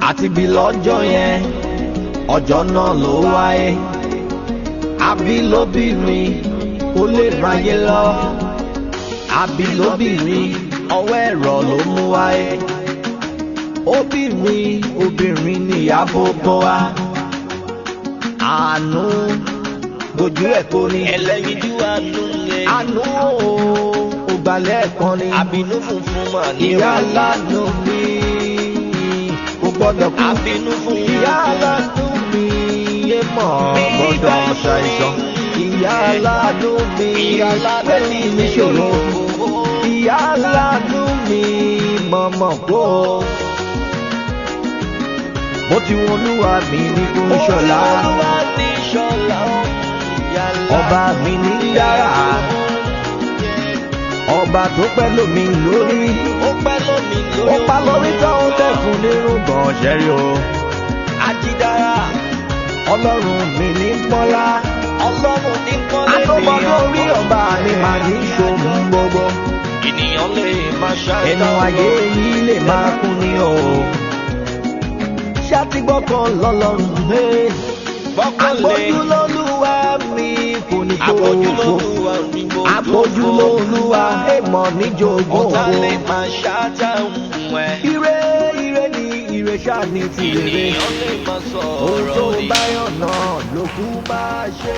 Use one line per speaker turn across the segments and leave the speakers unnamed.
Àti bí lọ́jọ́ yẹn, ọjọ́ náà ló wáyé. Àbí lóbìnrin ó lè ráyé lọ. Àbí lóbìnrin, ọwọ́ ẹ̀rọ ló mú wáyé. Obìnrin, obìnrin níyà gbogbo wa. Àánú gbójú ẹ̀ kò ní.
Ẹlẹ́yinjú àánú lè.
Àánú ògbàlẹ̀ kan ni.
Àbínú funfun mà ní.
Ìyá alánú mi kò gbọ́dọ̀ kú.
Àbínú funfun.
Ìyá alánú mi yé mọ̀ gbọ́dọ̀ ṣàìsàn. Ìyá alánú mi pẹ̀lú mi ṣòro. Ìyá alánú mi mọ̀mọ́ kó. Bó ti wọn olúwa mi ní kó ń ṣọlá. Ọba mi ní dára. Ọba tó pẹ́ lómi lórí.
Ó pẹ́ lómi lórí.
Ó pa lórí tó ń tẹ̀kùn nírúgbọ̀n ṣẹ́rí o.
Ajídára.
Ọlọ́run mi ní pọ́nlá.
Ọlọ́run ní pọ́nlá.
Àtọ́gbọ́n lórí ọba mi máa ní ṣòun gbogbo.
Ènìyàn lè máa ṣáájú.
Ẹnu ayé yìí lè máa kún ní o. Ṣátìgbọ́ kan lọ́lọ́run gbé. Àgbójúlólúwa mi kò ní gbogbo. Àgbójúlólúwa èèmọ̀ níjogún
Ọ̀tá
ògo.
lè máa ṣáájà ń wẹ̀.
Ire ire ni ire ṣáà ní ti rere.
Ènìyàn lè máa
Ohun
sọ̀rọ̀
tó
òdì.
bá yàn náà ló kú máa ṣe.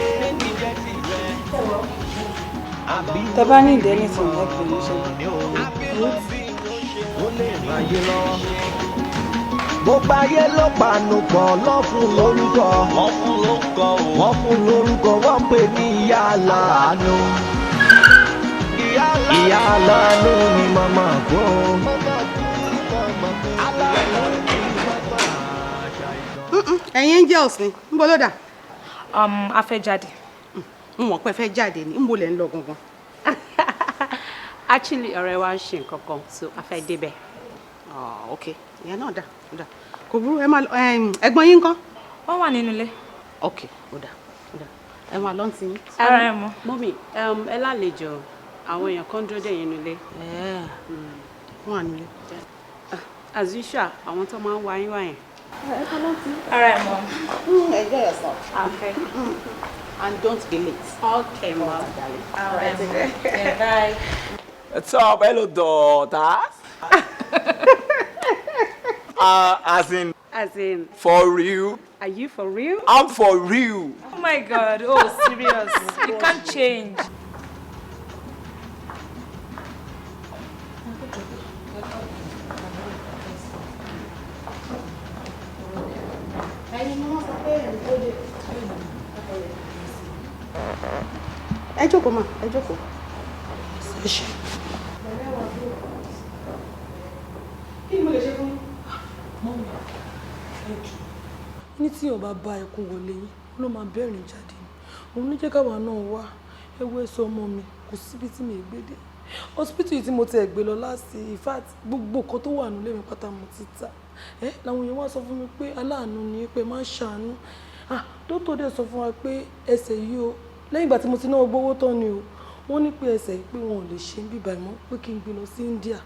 Tẹ bá ní ìdí anything, ẹ pè mí ṣe.
Ó lè ráyé lọ. Gbogbo ayé ló panu pọ̀ lọ́ fún lórúkọ.
Wọ́n fún lórúkọ o.
Wọ́n fún lórúkọ, wọ́n pè ní ìyá aláàánú. Ìyá aláàánú ni màmá kó.
Ẹ̀yin angels ni ń bọ́ lọ́dà.
A fẹ́ jáde.
N mọ̀ pé ẹ fẹ́ jáde ni, ń bo lẹ̀ ń lọ gangan?
Actually, ọ̀rẹ́ wa ń ṣe nǹkan kan, so a fẹ́ débẹ̀.
Ah, ok, ìyẹn náà dà, ó dà, kò burú, ẹ máa lọ. Ẹ̀gbọ́n yín ńkọ́?
Wọ́n wà nínú ilé.
Ok, ó dà, ó dà, ẹ máa lọ́n ti yín.
Ara ẹ mọ.
Mummy, ẹ lálejò, àwọn èèyàn kan dúró dè yín nílé.
Wọ́n wà nílé.
As usual, àwọn tó máa ń wá yín wá yẹn.
Ara ẹ mọ.
Enjoy yourself.
Okay.
And don't be late.
Okay, ma.
Ara ẹ mọ. Yeah, bye.
What's up? Hello, daughters. As in,
As in,
for real?
Are you for real?
I'm for real.
Oh my God, oh serious. You can't change.
Ẹyin ni wọ́n sọ pé ẹ̀ ń tó dé. Ẹ jókòó mà, ẹ jókòó.
Ẹ ṣe.
Kí ni mo lè ṣe fún yín?
Mummy, ẹ jù ní tí èèyàn bá bá ẹkún wọlé yín, ló máa bẹ́rìn jáde ni. Òun ló jẹ́ káwa náà wá ẹwọ́ ẹ̀sọ́ ọmọ mi. Kò síbi tí mi ì gbé dé hospital yìí tí mo ti ẹ̀ gbé lọ láti. In fact, gbogbo nǹkan tó wà nílé mi pátá mo ti ta ẹ. Làwọn èèyàn wá sọ fún mi pé aláàánú ni, pé má ṣàánú. Ah, dókítà dẹ̀ sọ fún wa pé ẹsẹ̀ yìí o, lẹ́yìn ìgbà tí mo ti ná gbogbo owó tán ni o, wọ́n ní pé ẹsẹ̀ yìí, pé wọn ò lè ṣe ń bíbà mọ́, pé kí n gbé lọ sí India.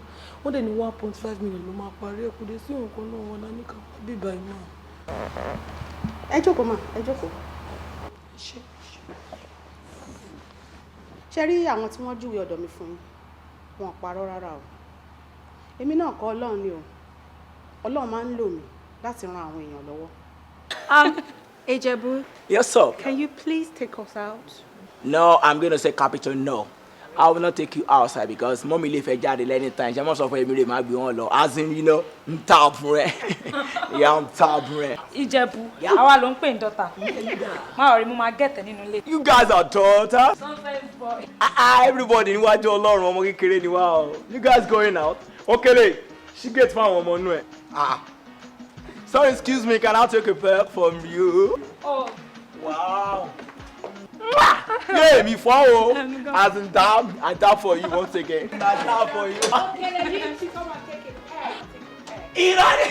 Wọ́n dẹ̀ ní 1.5 million ló máa parí ẹ̀. Kò dé sí nǹkan náà wọn náà ní ká wá bíbà mọ́.
Ẹ jókòó mà, ẹ jókòó.
Ṣe.
Ṣe rí àwọn tí wọ́n júwe ọ̀dọ̀ mi fún yín, wọn ò parọ́ rárá o. Èmi náà kọ́, Ọlọ́run ni o. Ọlọ́run máa ń lò mí láti ran àwọn èèyàn lọ́wọ́.
Ejebu,
Yes, sir.
can you please take us out?
No, I'm gonna say capital no. I will not take you outside because mommy lè fẹ́ jáde anytime. Ṣé mo sọ fún èmi lè má gbé wọn lọ? As in, n ta fún ẹ. Yeah, I'm ta fún ẹ.
Ìjẹ̀bú, àwa ló ń pè ní daughter. Má rí, mo máa gẹ̀tẹ̀ nínú ilé.
You guys are daughters.
Sometimes boy.
Ah, ah, everybody níwájú Ọlọ́run, ọmọ kékeré ni wá o. You guys going out? Okele, ṣí gate fún àwọn ọmọ inú ẹ̀. Ah. Sorry, excuse me, can I take a peck from you?
Oh.
Wow. Yeah, me for o. As in dab, I dab for you once again. I dab for you.
Okay, you two come and take a peck. Take a peck.
Irani.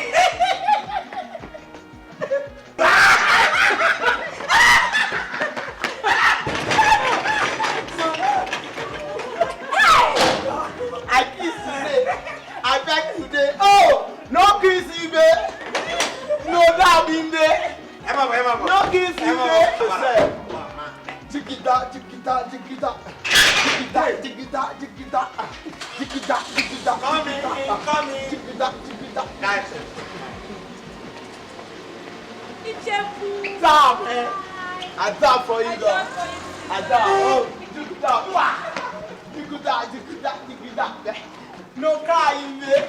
I kiss today. I beg today. Oh, no kiss you, babe.
jigida, jigida, jigida, jigida, jigida, jigida.
Come in, come in.
Jigida, jigida.
Nice.
Ìjẹ̀bú.
Tap, eh? I tap for you, dog. I tap. Oh, jigida, wah. Jigida, jigida, jigida. No cry, man.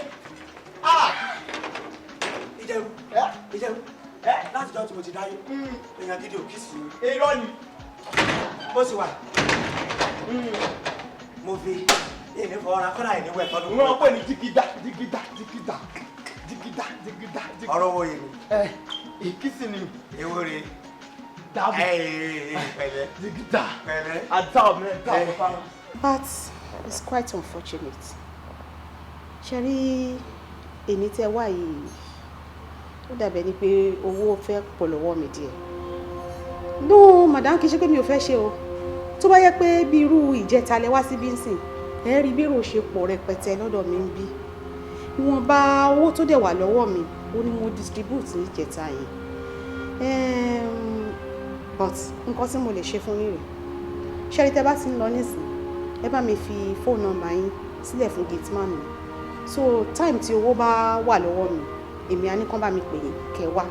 Ah.
Ìjẹ̀bú, Ìjẹ̀bú, láti jọ́ tí mo ti dáyé, èèyàn gidi ò kí sí i.
Irọ́ ni.
Bó sì wà, mo fi èmi fọwọ́ra kọ́dà ìní wẹ̀ tọ́dún.
Wọ́n pè ní jigida, jigida, jigida, jigida, jigida, jigida.
Ọ̀rọ̀ wo yìí?
Ẹ ìkísí ni.
Èwo rè?
Dáàbò.
Pẹ̀lẹ́.
Jigida.
Pẹ̀lẹ́.
I tap, man. Tap.
But it's quite unfortunate. Ṣe rí èmi tẹ́ wá yìí, ó dàbẹ̀ ni pé owó fẹ́ pọ̀ lọ́wọ́ mi díẹ̀. No, madam, kì í ṣe pé mi ò fẹ́ ṣe o. Tó bá yẹ pé bí irú ìjẹta lẹ wá síbí ń sìn, ẹ rí bí èrò ṣe pọ̀ rẹpẹtẹ lọ́dọ̀ mi ń bí. Ìwọ̀nba owó tó dẹ̀ wà lọ́wọ́ mi, ó ní mo distribute níjẹta yìí. But nǹkan tí mo lè ṣe fún yín rèé. Ṣé rí tẹ́ bá ti ń lọ nísìn, ẹ bá mi fi phone number yín sílẹ̀ fún gateman mi. So time tí owó bá wà lọ́wọ́ mi, èmi á ní kán bá mi pè yín kẹ́ wá,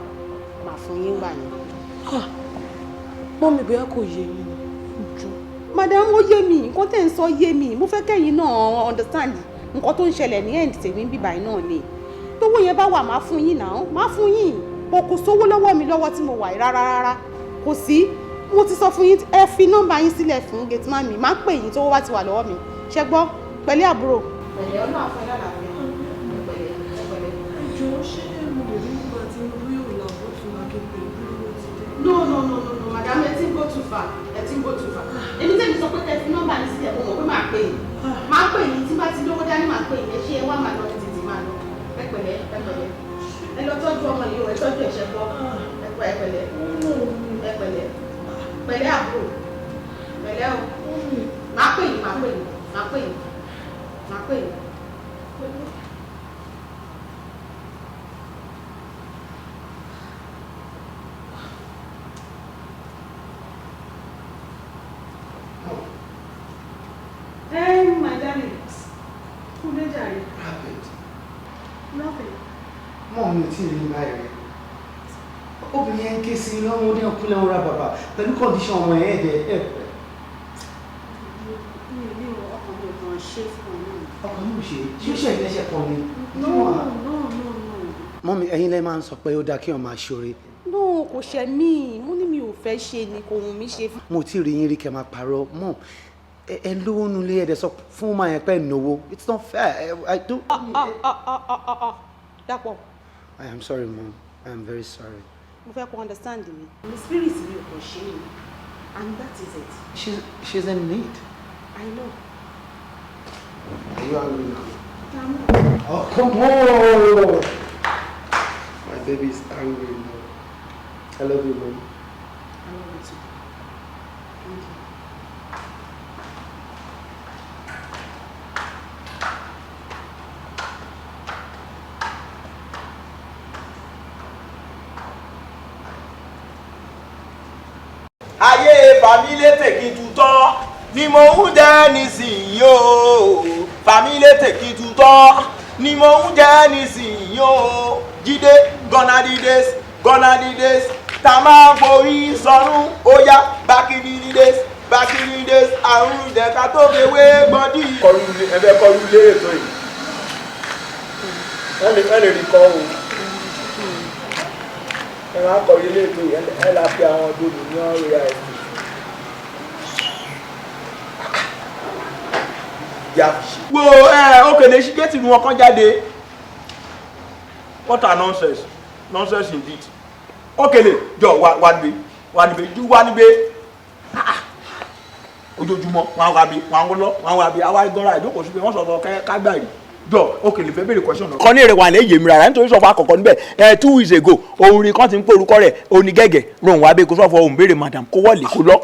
màá fún yín gbà yín.
Mummy, bóyá kò yé yín ni. Jọ.
Madam, ó yé mi, nǹkan tẹ́ ń sọ yé mi. Mo fẹ́ kẹ́yìn náà understand nǹkan tó ń ṣẹlẹ̀ ní end tèmi bíbá yìí náà ni. Tówó yẹn bá wà, máa fún yín náà, máa fún yín. Kò sówó lọ́wọ́ mi lọ́wọ́ tí mo wà yìí rárá rárá. Kò sí. Mo ti sọ fún yín, ẹ fi nọ́mbà yín sílẹ̀ fún gateman mi, máa pè yín tówó bá ti wà lọ́wọ́ mi. Ṣé gbọ́? Pẹ̀lẹ́ àbúrò. Pẹ̀lẹ́, Ọlọ́run á fún ẹ lálàáfíà. Pẹ̀lẹ́, pẹ̀lẹ́.
Ẹ jọ̀ọ́, ṣé mo lè rí nígbà tí mo bí òun làbọ̀ tún máa kí n pè é bí mo ti dé?
No, no, no, no, no, madam, ẹ ti ń go too far, ẹ ti ń go too far. Èmi tẹ́mi sọ pé kẹ́ fi nọ́mbà yín sílẹ̀, mo mọ̀ pé màá pè yín. Màá pè yín tí bá ti lówó dání, màá pè yín. Ẹ ṣé, ẹ wá máa lọ, tètè máa lọ. Ẹ pẹ̀lẹ́, ẹ pẹ̀lẹ́. Ẹ lọ tọ́jú ọmọ yìí o, ẹ tọ́jú ẹ̀ṣẹ̀ gbọ́. Ẹ pẹ̀lẹ́, ẹ pẹ̀lẹ́. Pẹ̀lẹ́ àbúrò. Pẹ̀lẹ́ o. Màá pè yín, màá pè yín, màá pè yín, màá pè yín. Hey, my darling. Kúlé jàre.
Rapid.
Nothing.
Mọ́ mi ò tí ì rí báyìí rẹ̀. Obìnrin yẹn ń ké sí lọ́wọ́ ní ọkùnrin ọ̀rá bàbá pẹ̀lú condition ọmọ ẹ̀ ẹ̀dẹ̀ ẹ̀.
Mi ò ní o, ọkàn mi ò kàn ṣe fún ọ náà.
Ọkàn mi ò ṣe, ṣé ó ṣe ìlẹ́ṣẹ̀ kan ni?
No, no, no, no.
Mummy, ẹ̀yin lẹ máa ń sọ pé ó dáa kí wọ́n máa ṣoore.
No, kò ṣe mí. Mo ní mi ò fẹ́ ṣe ni, kò wù mí ṣe.
Mo ti rí yín rí kẹ́ máa parọ́. Mọ́ ẹ lówó nulẹ̀, ẹ̀ dẹ̀ sọ fún máa yẹn pé náwó. It's not fair. I don't.
Ah, ah, ah, ah, ah, ah. Dàpọ̀.
I am sorry, Mom. I am very sorry.
Mo fẹ́ kó understand mi. The spirit mi ò kàn ṣe ni. And that is it.
She's in need.
I know.
Are you angry now?
I'm not.
Oh, come on! My baby is angry now. I love you, Mom.
I love you too. Thank you.
Ayé fàmílétè kí n tutọ́ ni mo ń jẹ́ nísìnyí o, fàmílétè kí n tutọ́ ni mo ń jẹ́ nísìnyí o. Jídé, gonna the days, gonna the days tá a máa ń forí sọnù. Ó yá, back in the days, back in the days, àrùn ìdẹ̀ka tó fewé gbọ́dí.
Kọlu ẹbẹ kọlu lérè tó yìí. Ẹ lè rí kọ́ o. Ẹ máa kọ ilé ètò yìí, ẹ la fi àwọn odò ní ọ̀rẹ́ àìsàn.
Wo ẹ òkèlè ṣí géètì nu wọn kan jáde.
What a nonsense, nonsense indeed. Òkèlè jọ wà níbẹ̀, wà níbẹ̀ ju wà níbẹ̀. Ojoojúmọ́ wọn wà bí wọn lọ, wọn wà bí àwa ìgbọ́ra ìjókòó síbi wọ́n sọ̀rọ̀ kágbá yìí. Jọ òkèlè fẹ́ béèrè question náà.
Kan ní èrè wà lẹ́yìn èmi rárá, nítorí sọ̀fọ̀ àkọ́kọ́ níbẹ̀ ẹ 2 weeks ago òun rí kan ti ń pè orúkọ rẹ̀ onígẹ̀gẹ̀ rohùn wá bẹ́ẹ̀ kó sọ̀fọ̀ òun béèrè madam kó wọlé kó lọ.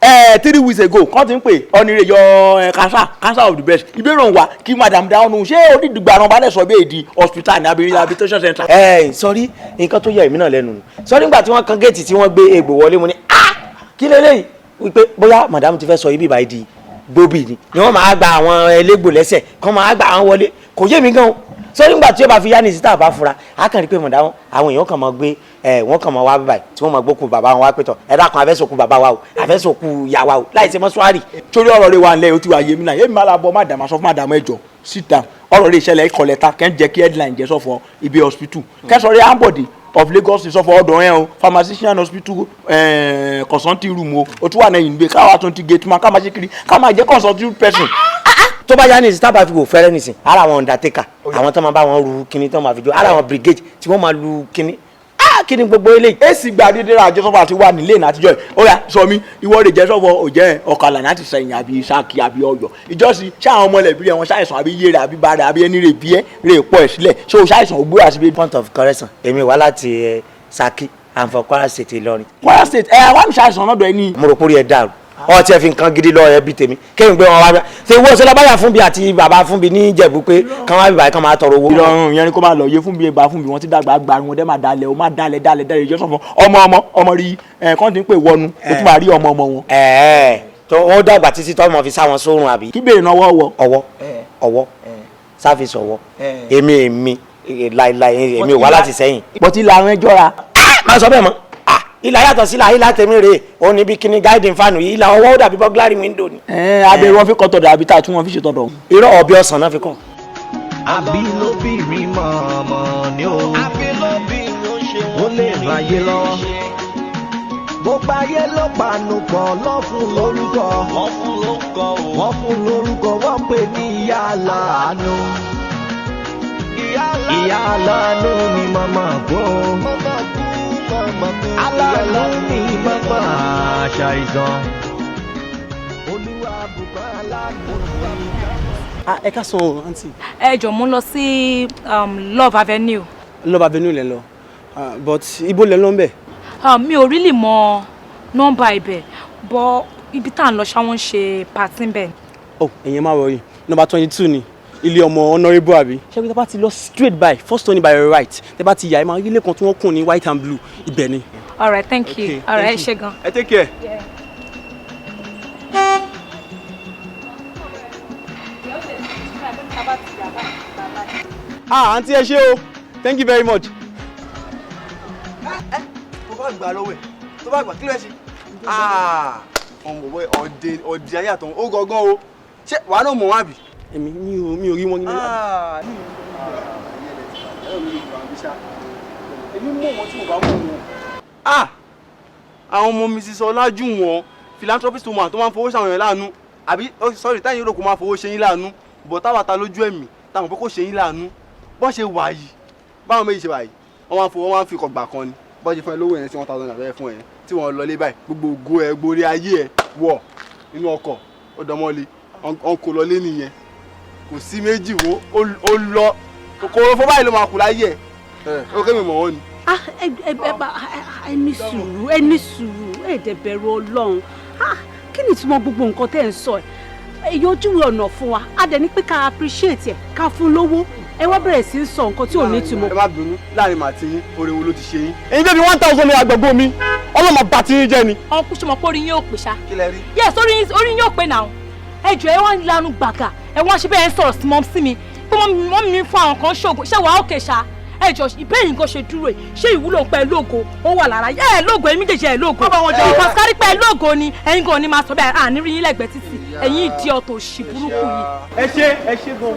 3 weeks ago kan ti ń pè ọ̀nìrè yọ ẹ cancer, cancer of the breast, ìbéèrè òun wá kí madam dáhùn. Ṣé onídùgbà àrùn balẹ̀ sọ bẹ́ẹ̀ di hospital ní abẹ́rẹ́ rehabilitation center.
Ẹ sọrí nǹkan tó yà èmi náà lẹ́nu. Sọrí nígbà tí wọ́n kan géètì tí wọ́n gbé egbò wọlé, mo ní ah, kí leléyìí?
Wípé bóyá madam ti fẹ́ sọ ibi ìbàyí di gbóbì ni ni wọ́n máa gba àwọn elégbò lẹ́sẹ̀ kán máa gba àwọn wọlé. Kò yé mi gan o. Sọ nígbà tí ó bá fi yá ní ìsítà bá fura, á kàn rí pé madam, àwọn èèyàn kàn máa gbé ẹ, wọ́n kàn máa wá báyìí tí wọ́n máa gbókun bàbá wọn wá pẹ̀tọ̀, ẹ dákun, àfẹ́sọ̀kù bàbá wa o, àfẹ́sọ̀kù ìyá wa o, láì ṣe mọ́ṣúárì.
Torí ọ̀rọ̀ rẹ̀ wà nílẹ̀, o ti wà yé mi náà. Yémi máa la bọ́ madam, sọ fún madam, ẹjọ́ sit down. Ọ̀rọ̀ rẹ̀ ìṣẹ̀lẹ̀ ìkọlẹ̀ ta kẹ́ ń jẹ́ kí headline jẹ́ sọ̀fọ̀ ibi hospital kẹsọ̀rọ̀ Ambode of Lagos sọ̀fọ̀ ọ̀dọ̀ yẹn o, pharmacist hospital, consulting room o. O tún wà náà yìí nígbè káwa tún ti gate man, ká máa ṣe kiri, ká máa jẹ́ consulting person.
Tó bá yá ní ìsìn, tábà fi wò fẹ́rẹ́ nìsín, ara àwọn undertaker, àwọn tó máa bá wọn ru kinní tó máa fi jó, ara àwọn brigade tí wọ́n máa lu kinní, ah, kí ni gbogbo eléyìí.
Èsì gba dídé ra àjọsọ́fọ̀ àti wà nílé àtijọ́ yìí. Ó yá, sọ mi, ìwọ rè jẹ́ sọ́fọ̀ òjẹ́ ọ̀kàlà láti Sẹ̀yìn àbí Ṣakí àbí Ọ̀yọ́ ìjọsìn. Ṣé àwọn ọmọlẹ̀bí rẹ̀ wọ́n ṣàìsàn àbí yé rẹ̀ àbí ba rẹ̀ àbí ẹni rẹ̀ bí ẹ́ rẹ̀ pọ̀ ẹ̀ sílẹ̀? Ṣé o ṣàìsàn ògbó àti bí.
Point of correction, èmi wá láti Ṣakí and for Kwara State, Ìlọrin.
Kwara State ẹ wá mi ṣàìsàn lọ́dọ̀ ẹni.
Mo rò pé orí ẹ dàrú. Ọ tí ẹ fi nǹkan gidi lọ ẹ bí tèmi kéwìn gbé wọn wá bí ṣe ìwọ ṣe lọ́bàyà fún bí àti bàbá fún bí ní Ìjẹ̀bú pé kán wá bíbáyìí kán máa tọrọ owó.
Ìrọ̀rùn yẹn ni kó máa lọ yé fún bí bá fún bí wọn ti dàgbà gba wọn dẹ́, máa dalẹ̀ o, máa dalẹ̀ dalẹ̀ dalẹ̀. Ìjọsìn fún ọmọ ọmọ ọmọ rí ẹ kàn ti ń pè wọnú, o tún máa rí ọmọ ọmọ wọn.
Ẹ ẹ tó wọn dàgbà títí tó ọmọ fi sá wọn sórun àbí.
Kí bèrè náà wọ́.
Ọwọ́ ọwọ́ sáfìsì ọwọ́, èmi láìláì, èmi ò wá láti sẹ́yìn.
Bọ́tí làwọn ẹjọ́ ra.
Má sọ bẹ́ẹ̀ mọ́. Ìlà yàtọ̀ sí ìlà. Ìlà tèmi rèé, òun níbi kíní guiding fan yìí. Ìlà ọwọ́ ó dàbí burglary window ni.
Ẹ abẹ wọn fi kọ́ tọ̀dọ̀ àbí tá a tún wọn fi ṣe tọ̀dọ̀.
Irọ́, ọbẹ̀ ọ̀sán náà fi kọ́.
Àbí lóbìnrin mọ̀ọ́mọ́ ni ó.
Àbí lóbìnrin ó ṣe
ó lè ráyé lọ. Gbogbo ayé ló panu pọ̀ lọ́ fún lórúkọ.
Wọ́n fún lórúkọ o.
Wọ́n fún lórúkọ, wọ́n pè ní ìyá aláàánú. Ìyá aláàánú ni màmá kú.
Màmá kú, màmá kú.
Aláàánú ni màmá ṣàìsàn. Olúwa bùkún aláàánú ni.
Ah, ẹ káàsán o, àǹtí.
Ẹ jọ̀ọ́, mo ń lọ sí Love Avenue.
Love Avenue lẹ lọ? Ah, but ibo lẹ lọ ń bẹ̀?
Mi ò really mọ nọ́mbà ibẹ̀, but ibi tá à ń lọ ṣá, wọ́n ń ṣe party ń bẹ̀.
Oh, ẹ̀yin má worry. Nọ́mbà 22 ni ilé ọmọ honourable, àbí? Ṣé pé tẹ́ bá ti lọ straight by first turning by your right, tẹ́ bá ti yà, ẹ máa rí ilé kan tí wọ́n kùn ní white and blue, ibẹ̀ ni.
All right, thank you.
Okay,
all right, ẹ
thank you.
ṣé gan.
Ẹ take care.
Yeah.
Ah, àǹtí, ẹ ṣé o, thank you very much.
Tó bá gbà lọ́wọ́ ẹ̀, tó bá gbà, kí ló ẹ ṣe? Ọmọ bọ̀bọ̀ ọ̀dẹ ọ̀dẹ ayé àtọ̀hún ó gangan o. Ṣé wàá náà mọ̀ wọ́n àbí?
Èmi mi ò rí wọn nínú.
Èmi mọ̀ wọ́n tí mo bá mọ̀ wọ́n. Àwọn ọmọ Mrs. Ọlájúwọ̀n, philanthropist woman tó máa ń fowó ṣàwọn èèyàn láàánú, àbí? Oh, sorry, táyìn rò kó máa fowó ṣe yín láàánú, bọ̀ táwa ta lójú ẹ̀mí táwọn pé kò ṣe yín láàánú. Bọ́n ṣe wà yìí, báwọn méjì ṣe wà yìí, wọ́n máa ń fowó, wọ́n máa ń fi kọ̀gbà kan ni. Bọ́n ṣe fún ẹ lówó yẹn sí 1,000 naira fún ẹ yẹn tí wọ́n lọ lé báyìí, gbogbo ògo ẹ gborí ayé ẹ wọ̀ inú ọkọ̀ ó dánmọ́lé, ọ̀n kò lọ lé nìyẹn. Kò sí méjì wo ó lọ kòkòrò fún báyìí ló máa kù láyé ẹ. Ó kémi mọ̀ wọ́n ni.
Ah, ẹ ẹ ẹ bá ẹ ní sùúrù, ẹ ní sùúrù, ẹ dẹ̀ bẹ̀rù Ọlọ́run. Ah, kí ni ìtumọ̀ gbogbo nǹkan tẹ́ ẹ̀ ń sọ ẹ̀? Èyí ojúwe ọ̀nà fún wa, a dẹ̀ ní pé ká appreciate ẹ̀, ká fún lówó, ẹ wá bẹ̀rẹ̀ sí í sọ nǹkan tí ò ní ìtumọ̀.
Ẹ má bínú, láàrin màtí yín, oore wo ló ti ṣe yín?
Èyí bẹ́ẹ̀ bí 1,000 naira gbogbo mi, ọlọ́mọ bá ti yín jẹ́ ni.
Ọkùn ṣọmọ pé orí yín ò pè ṣá.
Kí lẹ rí?
Yes, orí yín ò pè náà. Ẹ jọ̀ọ́, ẹ wá ń lanu gbàgà, ẹ wá ṣe bẹ́ẹ̀ ń sọ̀rọ̀ sí mọ́ sí mi pé mọ́ mi fún àwọn kan ṣoògùn. Ṣé wàá òkè ṣá? Ẹ jọ̀ọ́, ìbéèrè nǹkan ṣe dúró yìí, ṣé ìwúlò pẹ́ lógo ó wà lára ẹ? Lógo, ẹ̀yin méjèèjì ẹ lógo. Because kárí pẹ́ lógo ni ẹ̀yin gan ni máa sọ bẹ́ẹ̀, à ní rí yín lẹ́gbẹ̀ẹ́ títì, ẹ̀yin ìdí ọ̀tọ̀ òṣì burúkú yìí.
Ẹ ṣé, ẹ ṣé gan.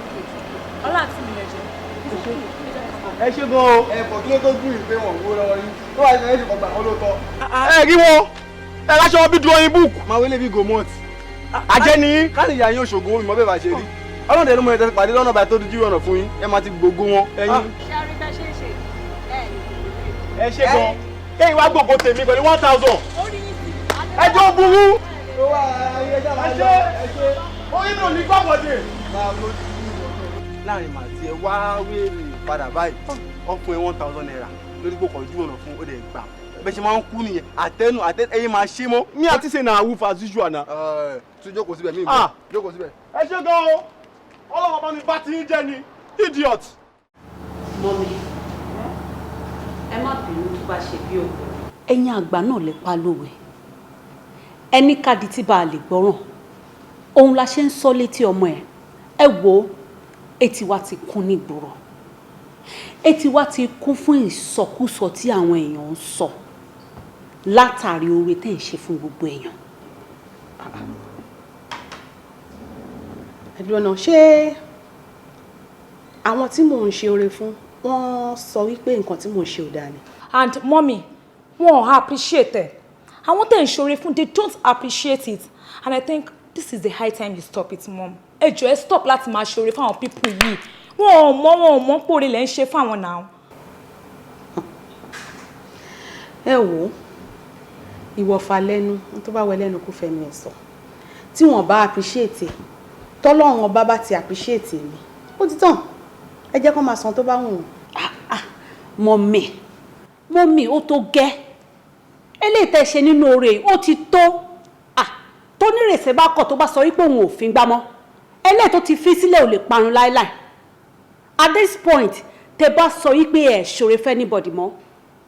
Ọlá àti mi lẹ jẹ.
Ẹ ṣé gan o.
Ẹ bọ̀, kí ló tó dùn yìí pé wọ́n ń wó lọ́wọ́ yín tó wà ní ẹ̀ ṣe kọ̀gbà kan lóòótọ́.
Ẹ rí wọn, ẹ láṣọ wọn bí drawing book.
Máa wọlé bí gomot.
Àjẹ́ ni yín.
Káàdì ìyá yín òṣogbo mi mọ bẹ́ẹ̀ bá ṣe rí. Ọlọ́run ló mọ ẹ̀ tẹ́sí pàdé lọ́nà báyìí tó dojú ọ̀nà fún yín, ẹ máa ti gbogbo wọn ẹ̀yin.
Ṣé a rí bá ṣe ń ṣe?
Ẹ ṣé gan. Kéyìn wá gbogbo tèmi pẹ̀lú 1,000. Ẹjọ́ burú. Ẹ ṣé, orí mi ò ní gbàgbọ́dé.
Láàrin màtí ẹ wá wéèrè padà báyìí, ọkùnrin 1,000 naira lórí kò kọjú ọ̀nà fún ó dẹ̀ gbà, bẹ́ẹ̀ ṣe máa ń kú nìyẹn. Àtẹnu àtẹnu ẹ̀yin máa ṣe mọ́.
Mi àti ṣe na awúfa as usual na.
Tún jókòó síbẹ̀ mí.
Ah.
Jókòó síbẹ̀.
Ẹ ṣé gan o, ọlọ́wọ́ bá mi bá ti yín jẹ́ ni, idiot.
Mummy, ẹ má bínú tó bá ṣe bí òkú. Ẹ̀yin àgbà náà lè pa lówe.
Ẹni káàdì tí bá a lè gbọ́ràn òun la ṣe ń sọ létí ọmọ ẹ. Ẹ wo, etí wa ti kún nígboro, etí wa ti kún fún ìsọkúsọ tí àwọn èèyàn ń sọ látàrí oore tẹ́ ń ṣe fún gbogbo èèyàn.
Ẹ̀dùn ọ̀nà, ṣé àwọn tí mò ń ṣe oore fún wọ́n sọ wípé nǹkan tí mò ń ṣe ò dáa ni?
And mommy, wọn ò appreciate ẹ. Àwọn tẹ̀ ń ṣoore fún, they don't appreciate it, and I think this is the high time you stop it, mom. Ẹ jọ̀ọ́, ẹ stop láti máa ṣoore fáwọn people yìí. Wọn ò mọ̀ pòrè lẹ́ ń ṣe fáwọn náà.
Ẹ wò ó, ìwọ̀fà lẹ́nu tó bá wẹ lẹ́nu kó fẹnu ẹ̀ sọ. Tí wọ́n bá appreciate ẹ̀, tọ́lọ́run ọba bá ti appreciate mi, ó ti tàn. Ẹ jẹ́ kó máa san tó bá wù wọ́n.
Mummy, mummy, ó tó gẹ́. Eléyìí tẹ́ ṣe nínú oore, ó ti tó. Tó nírèsè bá kọ̀, tó bá sọ wípé òun ò fi gbá mọ́, eléyìí tó ti fi sílẹ̀ ò lè parun láéláé. At this point, tẹ́ bá sọ wípé ẹ̀ ṣoore fẹ́ anybody mọ́,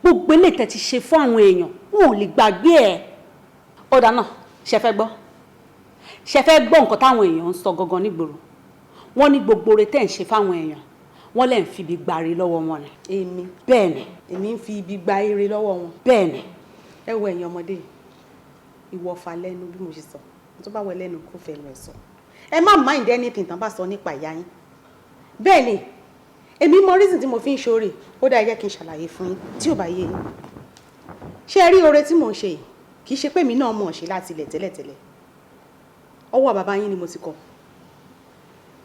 gbogbo eléyìí tẹ́ ti ṣe fún àwọn èèyàn, wọn ò lè gbàgbé ẹ̀. Ọ̀dà náà, ṣe fẹ́ gbọ́? Ṣe fẹ́ gbọ́ nǹkan táwọn èèyàn ń sọ gangan nígboro? Wọ́n ní gbogbo oore tẹ́ ń ṣe fáwọn èèyàn, wọ́n lẹ́ ń fi ibi gbàre lọ́wọ́ wọn ni.
Èmi?
Bẹ́ẹ̀ ni.
Èmi ń fi ibi gba ire lọ́wọ́ wọn?
Bẹ́ẹ̀ ni.
Ẹ wo, ẹ̀yin ọmọdé yìí, ìwọ̀fà lẹ́nu bí mo ṣe sọ, tó bá wẹ lẹ́nu kó fẹnu ẹ̀ sọ. Ẹ má mind anything tán bá sọ nípa ìyá yín. Bẹ́ẹ̀ ni, èmi mọ reason tí mo fi ń ṣoore. Ó dáa, jẹ́ kí n ṣàlàyé fún yín tí ò bá yé yín. Ṣé ẹ rí oore tí mò ń ṣe yìí, kì í ṣe pé èmi náà mọ̀ ṣe láti ilẹ̀ tẹ́lẹ̀tẹ́lẹ̀. Ọwọ́ bàbá yín ni mo ti kọ́.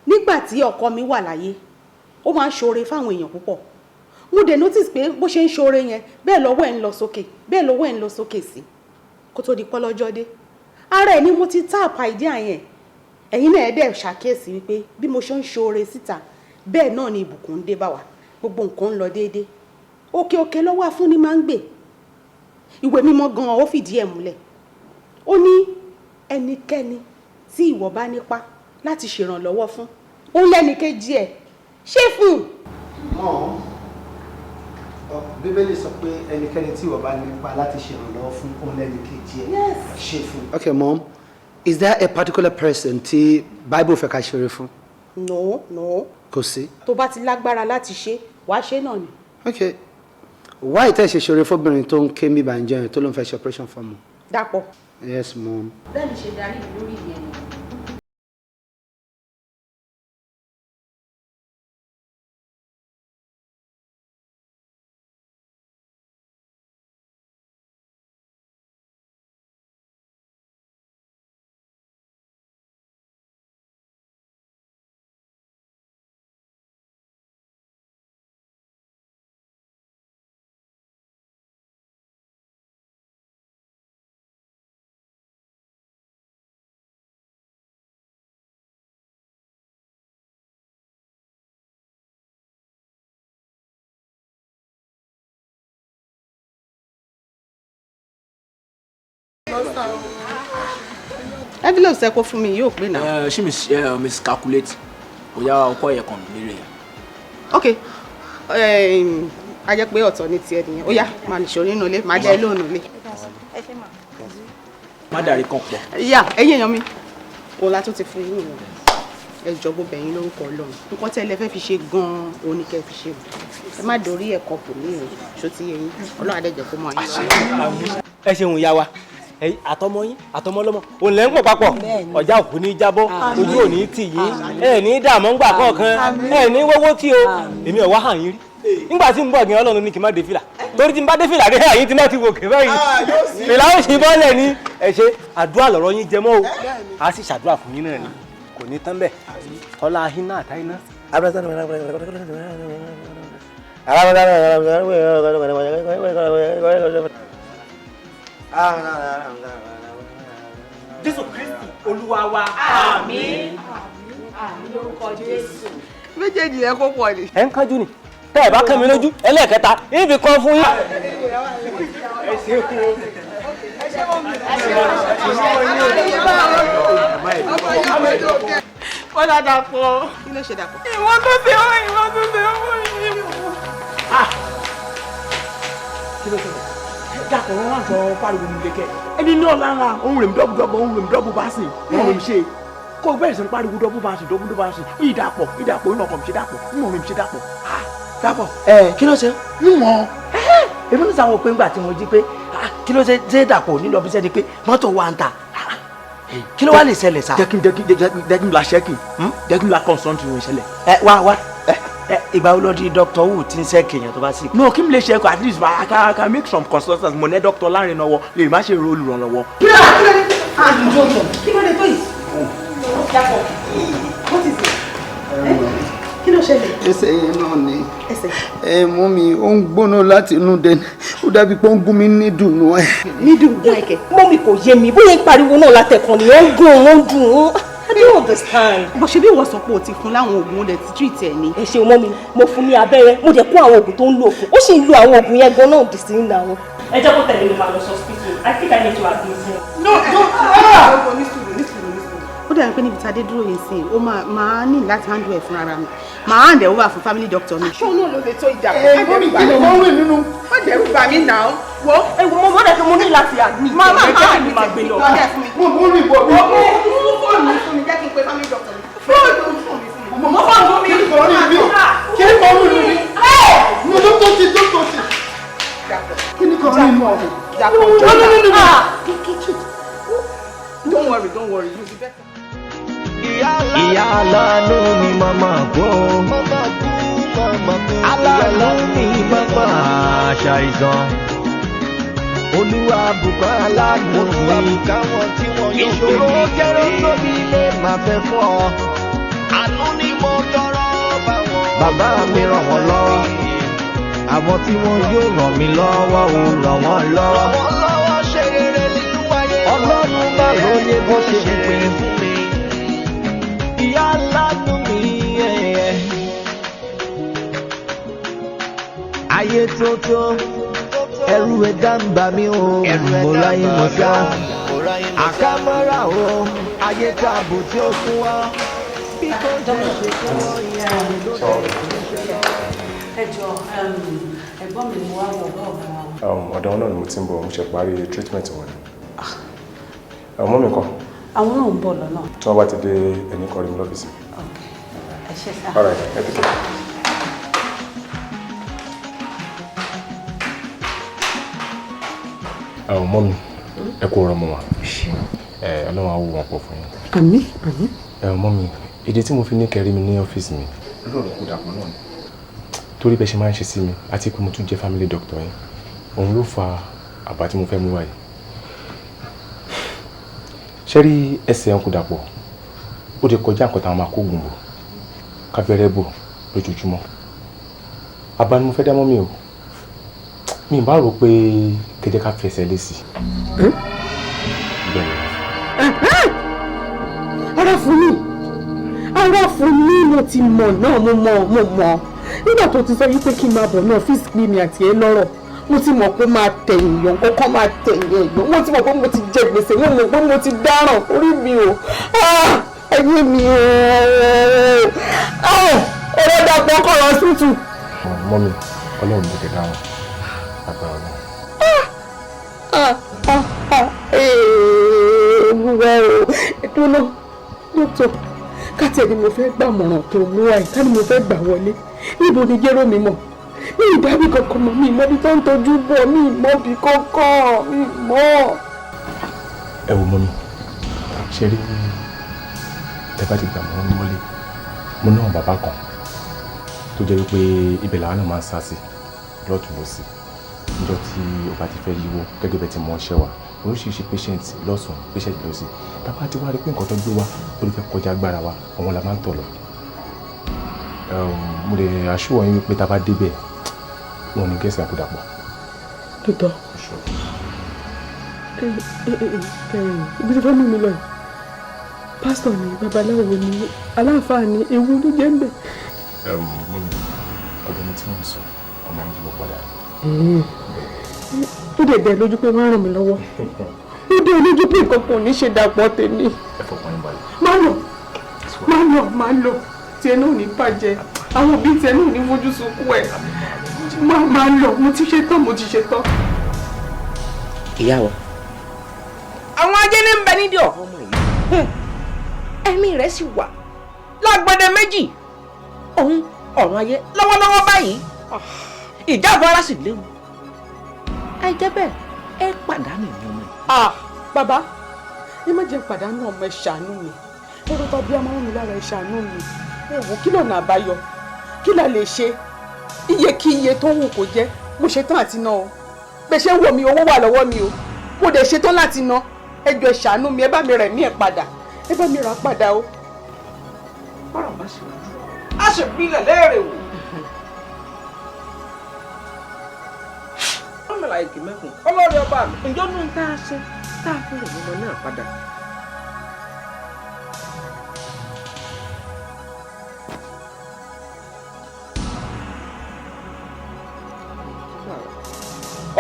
Nígbà tí ọkọ mi wà láyé, ó máa ń ṣoore fáwọn èèyàn púpọ̀. Mo dẹ̀ notice pé bó ṣe ń ṣoore yẹn, bẹ́ẹ̀ lọ́wọ́ ẹ̀ ń lọ sókè, bẹ́ẹ̀ lọ́wọ́ ẹ̀ ń lọ sókè sí, kó tó di pọ́lọ́jọ́ dé. Ara ẹ̀ ni mo ti tap idea yẹn. Ẹ̀yin náà ẹ̀ dẹ̀ ṣàkíyèsí wípé bí mo ṣe ń ṣoore síta, bẹ́ẹ̀ náà ni ìbùkún ń dé bá wa, gbogbo nǹkan ń lọ déédé. Òkè òkè lọ́wọ́ afúnni máa ń gbè. Ìwé Mímọ́ gan-an ó fìdí ẹ̀ múlẹ̀. Ó ní ẹnikẹ́ni tí ìwọ bá nípa láti ṣèrànlọ́wọ́ fún, ó lẹ́nìkejì ẹ̀ ṣé fún un.
Mọ́ Bíbélì sọ pé ẹnikẹ́ni tí ìwọ bá nípa láti ṣèrànlọ́wọ́ fún, òun lẹ́nìkejì ẹ̀ ṣe fún. Okay, Mom, is there a particular person tí Bible fẹ́ ká ṣeré fún?
No.
Kò sí.
Tó bá ti lágbára láti ṣe, wàá ṣe náà ni.
Okay, why tẹ́ ṣe ṣeré fóbìnrin tó ń ké mi bá ń jẹun, tó ló ń fẹ́ ṣe operation fún ọmọ?
Dàpọ̀.
Yes, Mom.
Bẹ́ẹ̀ ni ṣe darí mi lórí ìyẹn ni. Envelope ṣe kó fún mi yóò pé náà.
Ẹ ṣé miscalculate bóyá ọkọ yẹ kàn mí lérè yẹn.
Ok, a jẹ́ pé ọ̀tọ̀ ní tiẹ̀ nìyẹn. Ó yá, máa nìṣó nínú ilé, máa jẹ́ lóònù ilé.
Má dàrí kan pọ̀.
Yà, ẹ̀yin èèyàn mi, òun la tún ti fún yín o. Ẹ jọ̀ọ́, mo bẹ̀ yín lórúkọ Ọlọ́run, nǹkan tẹ́ ẹ lè fẹ́ fi ṣe gan-an òun ni kẹ́ ẹ fi ṣe o. Ẹ má dorí ẹ̀kọ́ kò ní o. Ṣó ti yé yín? Ọlọ́run á dẹ̀ jẹ́ kó mọ̀ yín lọ́wọ́.
Ẹ ṣeun, ìyá wa. Àtọmọ yín àtọmọ lọmọ òun lẹ́ ń pọ̀ papọ̀. Ọjà òkú ní jábọ́, ojú ò ní tì yín, ẹ ní dààmú ńgbà kọ̀ọ̀kan, ẹ ní wọ́wọ́ tí o. Èmi ò wá hàn yín rí nígbà tí ń bọ̀ gan. Ọlọ́run ní kí n má dé fìlà, torí tí n bá dé fìlà dé àyín tí má ti wò kè báyìí, fìlà ó sì bọ́lẹ̀ ní. Ẹ ṣe, àdúrà lọ̀rọ̀ yín jẹ mọ́ o. A sì ṣàdúrà fún yín náà ni, kò ní tán bẹ́ẹ̀. Ọlá ahínà àtàyínà. Jésù Kristi Olúwa wa.
Àmín. Àmín lórúkọ Jésù.
Méjèèjì yẹn kó pọ̀ ni.
Ẹ ń kánjú ni. Tẹ́ ẹ bá kán mi lójú ẹlẹ́ẹ̀kẹta, ibi kan fún yín. Ẹ ṣe kú o.
Kọ́lá dàpọ̀. Kí ló ṣe dàpọ̀?
Ìwọ́n tó ṣe ó, ìwọ́n tó ṣe ó yìí.
Kí ló ṣe?
Dàpọ̀ wọn wà sọ pariwo mi lẹ́kẹ̀. Ẹni ní ọ̀la ńlá òun rèmi dọ́bù dọ́bù òun rèmi dọ́bù bá sìn òun rèmi ṣe. Kó bẹ̀rẹ̀ sí pariwo dọ́bù bá sìn dọ́bù bá sìn. Ìdàpọ̀ ìdàpọ̀ ìnà ọkọ̀ mi ṣe dàpọ̀ ìnà mi ṣe dàpọ̀. Dàpọ̀.
Ẹ kí ló ṣe?
Níwọ̀n.
Èmi ń sàwọn pé ńgbà tí mo jí pé kí ló ṣe ṣe Dàpọ̀ nílò bí sẹ́ni pé mọ́tò wa ń ta. Kí ló wá lè ṣẹlẹ̀ sá?
Jẹ́ kí n la ṣẹ́kì jẹ́ kí n la consult ìrìn ìṣẹ̀lẹ̀.
Ẹ wá wá ìgbà wo ló di Dr. Wu tí ń ṣe kéèyàn tó bá sì.
No, kí n lè ṣe ẹ̀kọ́ at least I can make some consultants mo ní Dr. Láàrin lọ́wọ́ lè má ṣe ro olùrànlọ́wọ́.
Kí ló dé tó yìí? Dàpọ̀, what is it? Kí ló ṣẹlẹ̀?
Ẹsẹ̀ yẹn náà ni.
Ẹsẹ̀.
Ẹ mú mi, ó ń gbóná láti inú dẹni, ó dàbí pé ó ń gún mi ní dùnú ẹ.
Ní dùnú ẹ̀kẹ́.
Mọ́mì kò yé mi, bóyá ń pariwo náà látẹ̀kàn ni ó ń gún ó ń dùn ún. I don't understand.
Bó ṣe bí ìwọ sọ pé o ti fún láwọn oògùn olè ti treat ẹ ni.
Ẹ ṣeun mọ́mì, mo fún ní abẹ́rẹ́, mo dẹ̀ kó àwọn oògùn tó ń lò fún. Ó sì ń lo àwọn oògùn yẹn gan náà dì sí ní àwọn. Ẹ jẹ́ kó tẹ̀lé mi máa lọ sí hospital. I think I need to admit him.
No, no, no, ní sùúrù, ní sùúrù, ní sùúrù. Ó dàbí pé níbi tá a dé dúró yìí sìn, ó máa ní láti handle ẹ̀ fúnra mi. Màá hand ẹ̀ over fún family doctor mi. Ṣé òun náà ló lè tó ìjà?
Ẹ mọ́mí kí ló ń rìn nínú.
Má dẹ̀rù bà mí náà. Wo
ewu mo mọ̀ dẹ̀ mo ní láti admit.
Má má má
admit máa gbé lọ.
Mo mú rìn bọ̀ mí.
Mo fóònù mi fún mi, jẹ́ kí n pe family doctor mi. Fóònù fún mi fún mi. Mo fóònù mi.
Kí ni kò rìn bí? Kí ni kò rìn bí? Mo tó tó ti tó tó ti. Kí ni kò rìn bí?
No, no, no, no. Don't worry, don't worry. You'll be better.
Ìyá aláàánú mi màmá kú, aláàánú mi màmá ṣàìsàn. Olúwa bùkún aláàánú mi. Ìṣòro kéré tóbi lè má fẹ́ fún ọ.
Àánú ni mo tọrọ bá wọn.
Bàbá mi ràn wọ́n lọ́wọ́. Àwọn tí wọ́n yóò ràn mí lọ́wọ́ ò ràn wọ́n lọ́wọ́.
Ràn wọ́n lọ́wọ́ ṣe rere nínú ayé.
Ọlọ́run bá lóye bó ṣe ń pín
fún mi.
Ìyá aláàánú mi ẹ̀ẹ́. Ayé tó ẹrù ẹ̀dá ń bà mí o, mo ráyé mo sá. Àkàmọ́ra o, ayé tààbò tí ó fún wa. Bí kò jẹ́ ṣe kọ́ ìyá ló dé.
Ẹ jọ, ẹ̀gbọ́n mi, mo wá wọ ọgá ọ̀gá wa.
Ọ̀dọ̀ wọn náà ni mo ti ń bọ̀, mo ṣe parí treatment wọn ni. Ọmọ mi kọ́?
Àwọn náà ń bọ̀ lọ́nà.
Tí wọ́n bá ti dé, ẹni kọ́ rí mi lọ́fíìsì.
Ẹ ṣé sá.
All right, ẹ take care. Ọmọ mi, ẹ kú ọ̀rọ̀ mọ́ wa. Ọlọ́run á wò wọ́n pọ̀ fún yín.
Àmín, àmín.
Ọmọ mi, èdè tí mo fi ní kẹrí mi ní ọ́fíìsì mi lórí ọ̀rọ̀ kó dàpọ̀ náà ni. Torí bẹ́ẹ̀ ṣe máa ń ṣe sí mi àti pé mo tún jẹ́ family doctor yín, òun ló fa àbá tí mo fẹ́ mú wáyé. Ṣé rí ẹsẹ̀ ń kó dàpọ̀, ó ti kọjá nǹkan táwọn máa kó gùn bò kábẹ́rẹ́ bò lójoojúmọ́. Àbá ni mo fẹ́ dá mọ́ mi o, mi bá rò pé kẹjẹ ká fi ẹsẹ̀ lé sí i. Bẹ́ẹ̀ ni.
Ara fún mi, ara fún mi, mo ti mọ̀ náà, mo mọ̀, mo mọ̀. Nígbà tó ti sọ wípé kí n máa bọ̀ ní ọ́fíìsì pé mi àti ẹ lọ́rọ̀, mo ti mọ̀ pé máa tẹ̀yìn yọ, kọ́kọ́ máa tẹ̀yìn yọ. Mo ti mọ̀ pé mo ti jẹ gbèsè, mo mọ̀ pé mo ti dáràn orí mi o, ayé mi o, ọ̀rọ̀ Dàpọ̀ kọ̀rọ̀ tútù.
Mọ́mi, Ọlọ́run ló kẹ́ dáhùn agbára náà.
Olúwa o, ẹ̀dùn náà, dókítà, káàtì ẹni mo fẹ́ gbàmọ̀ràn tó mú wa yìí, ká ní mo fẹ́ gbà wọlé, níbo ni jẹ́rọ mi mọ̀? Mi ìdábì kankan mọ̀, mi ìmọ̀bi tó ń tọ́jú bọ̀, mi ìmọ̀bi kankan, mi mọ̀.
Ẹ wo mọ́mi, ṣe rí ẹ bá ti gbà mọ́ ní wọlé, mo náà bàbá kan tó jẹ́ wípé ibẹ̀ làwọn náà máa ń sá sí lọ́tún lọ́sì níjọ́ tí ó bá ti fẹ́ yíwọ́. Gẹ́gẹ́ bẹ́ẹ̀ ti mọ ọṣẹ́ wa, oríṣiríṣi patient lọ́sùn, patient lọ́sì, tábà ti wá rí pé nǹkan tó gbé wá ó lè fẹ́ kọjá agbára wa, àwọn la máa ń tọ̀ lọ. Mo lè assure yín wípé tá a bá débẹ̀, wọn ò ní gẹ̀ẹ́sì àkúdàpọ̀.
Lóòótọ́, ibi tó fẹ́ mú mi lọ yìí, pásítọ̀ ni, babaláwo ni, aláǹfààní ni, ewu ló jẹ́ ń bẹ̀.
Mọ́mi, ọ̀dọ̀ mi tí wọ́n sọ ọmọ mi yíwọ́ padà.
Ó dẹ̀ dẹ̀ lójú pé wọ́n á ràn mí lọ́wọ́? Ó dẹ̀ lójú pé nǹkan kan ò ní ṣe Dàpọ̀ tèmi?
Ẹ fọkàn yín balẹ̀.
Má lọ, má lọ, má lọ. Tiẹ̀ náà ò ní bàjẹ́, àwọn òbí tiẹ̀ náà ò ní fojú sunkún ẹ̀. Má lọ, mo ti ṣe tán, mo ti ṣe tán.
Ìyá wa, àwọn ajé ní ń bẹ nídìí ọ̀rọ̀ ọmọ yìí, ẹ̀mí rẹ̀ sì wà lágbẹ̀dẹ méjì òun ọ̀run ayé lọ́wọ́lọ́wọ́ báyìí. Ìjáfara sì léwu, àìjẹ́ bẹ́ẹ̀ ẹ pàdánù ẹ̀mí ọmọ yìí.
Ah, bàbá, ẹ má jẹ́ pàdánù ọmọ, ẹ ṣàánú mi. Ẹrù tàbí amọ́rún mi lára, ẹ ṣàánú mi. Ẹ wò, kí lọ́nà àbáyọ? Kí la lè ṣe? Iye kí iye tó wù kó jẹ́, mo ṣetán àti ná o. Bẹ́ẹ̀ ṣe ń wò mí, owó wà lọ́wọ́ mi o. Mo dẹ̀ ṣetán láti ná. Ẹ jọ̀ọ́, ẹ ṣàánú mi, ẹ bá mi rẹ̀ mí ẹ̀ padà, ẹ bá mi rà padà o.
Bọ́rọ̀ bá sì rújú, a sì bilẹ̀ léèrè wò. Ọmọlá igi mẹ́kùn ọlọ́rẹ̀ ọba mi, ǹjọ́ ní tá a ṣe tá a fi rẹ̀ ọmọ náà padà?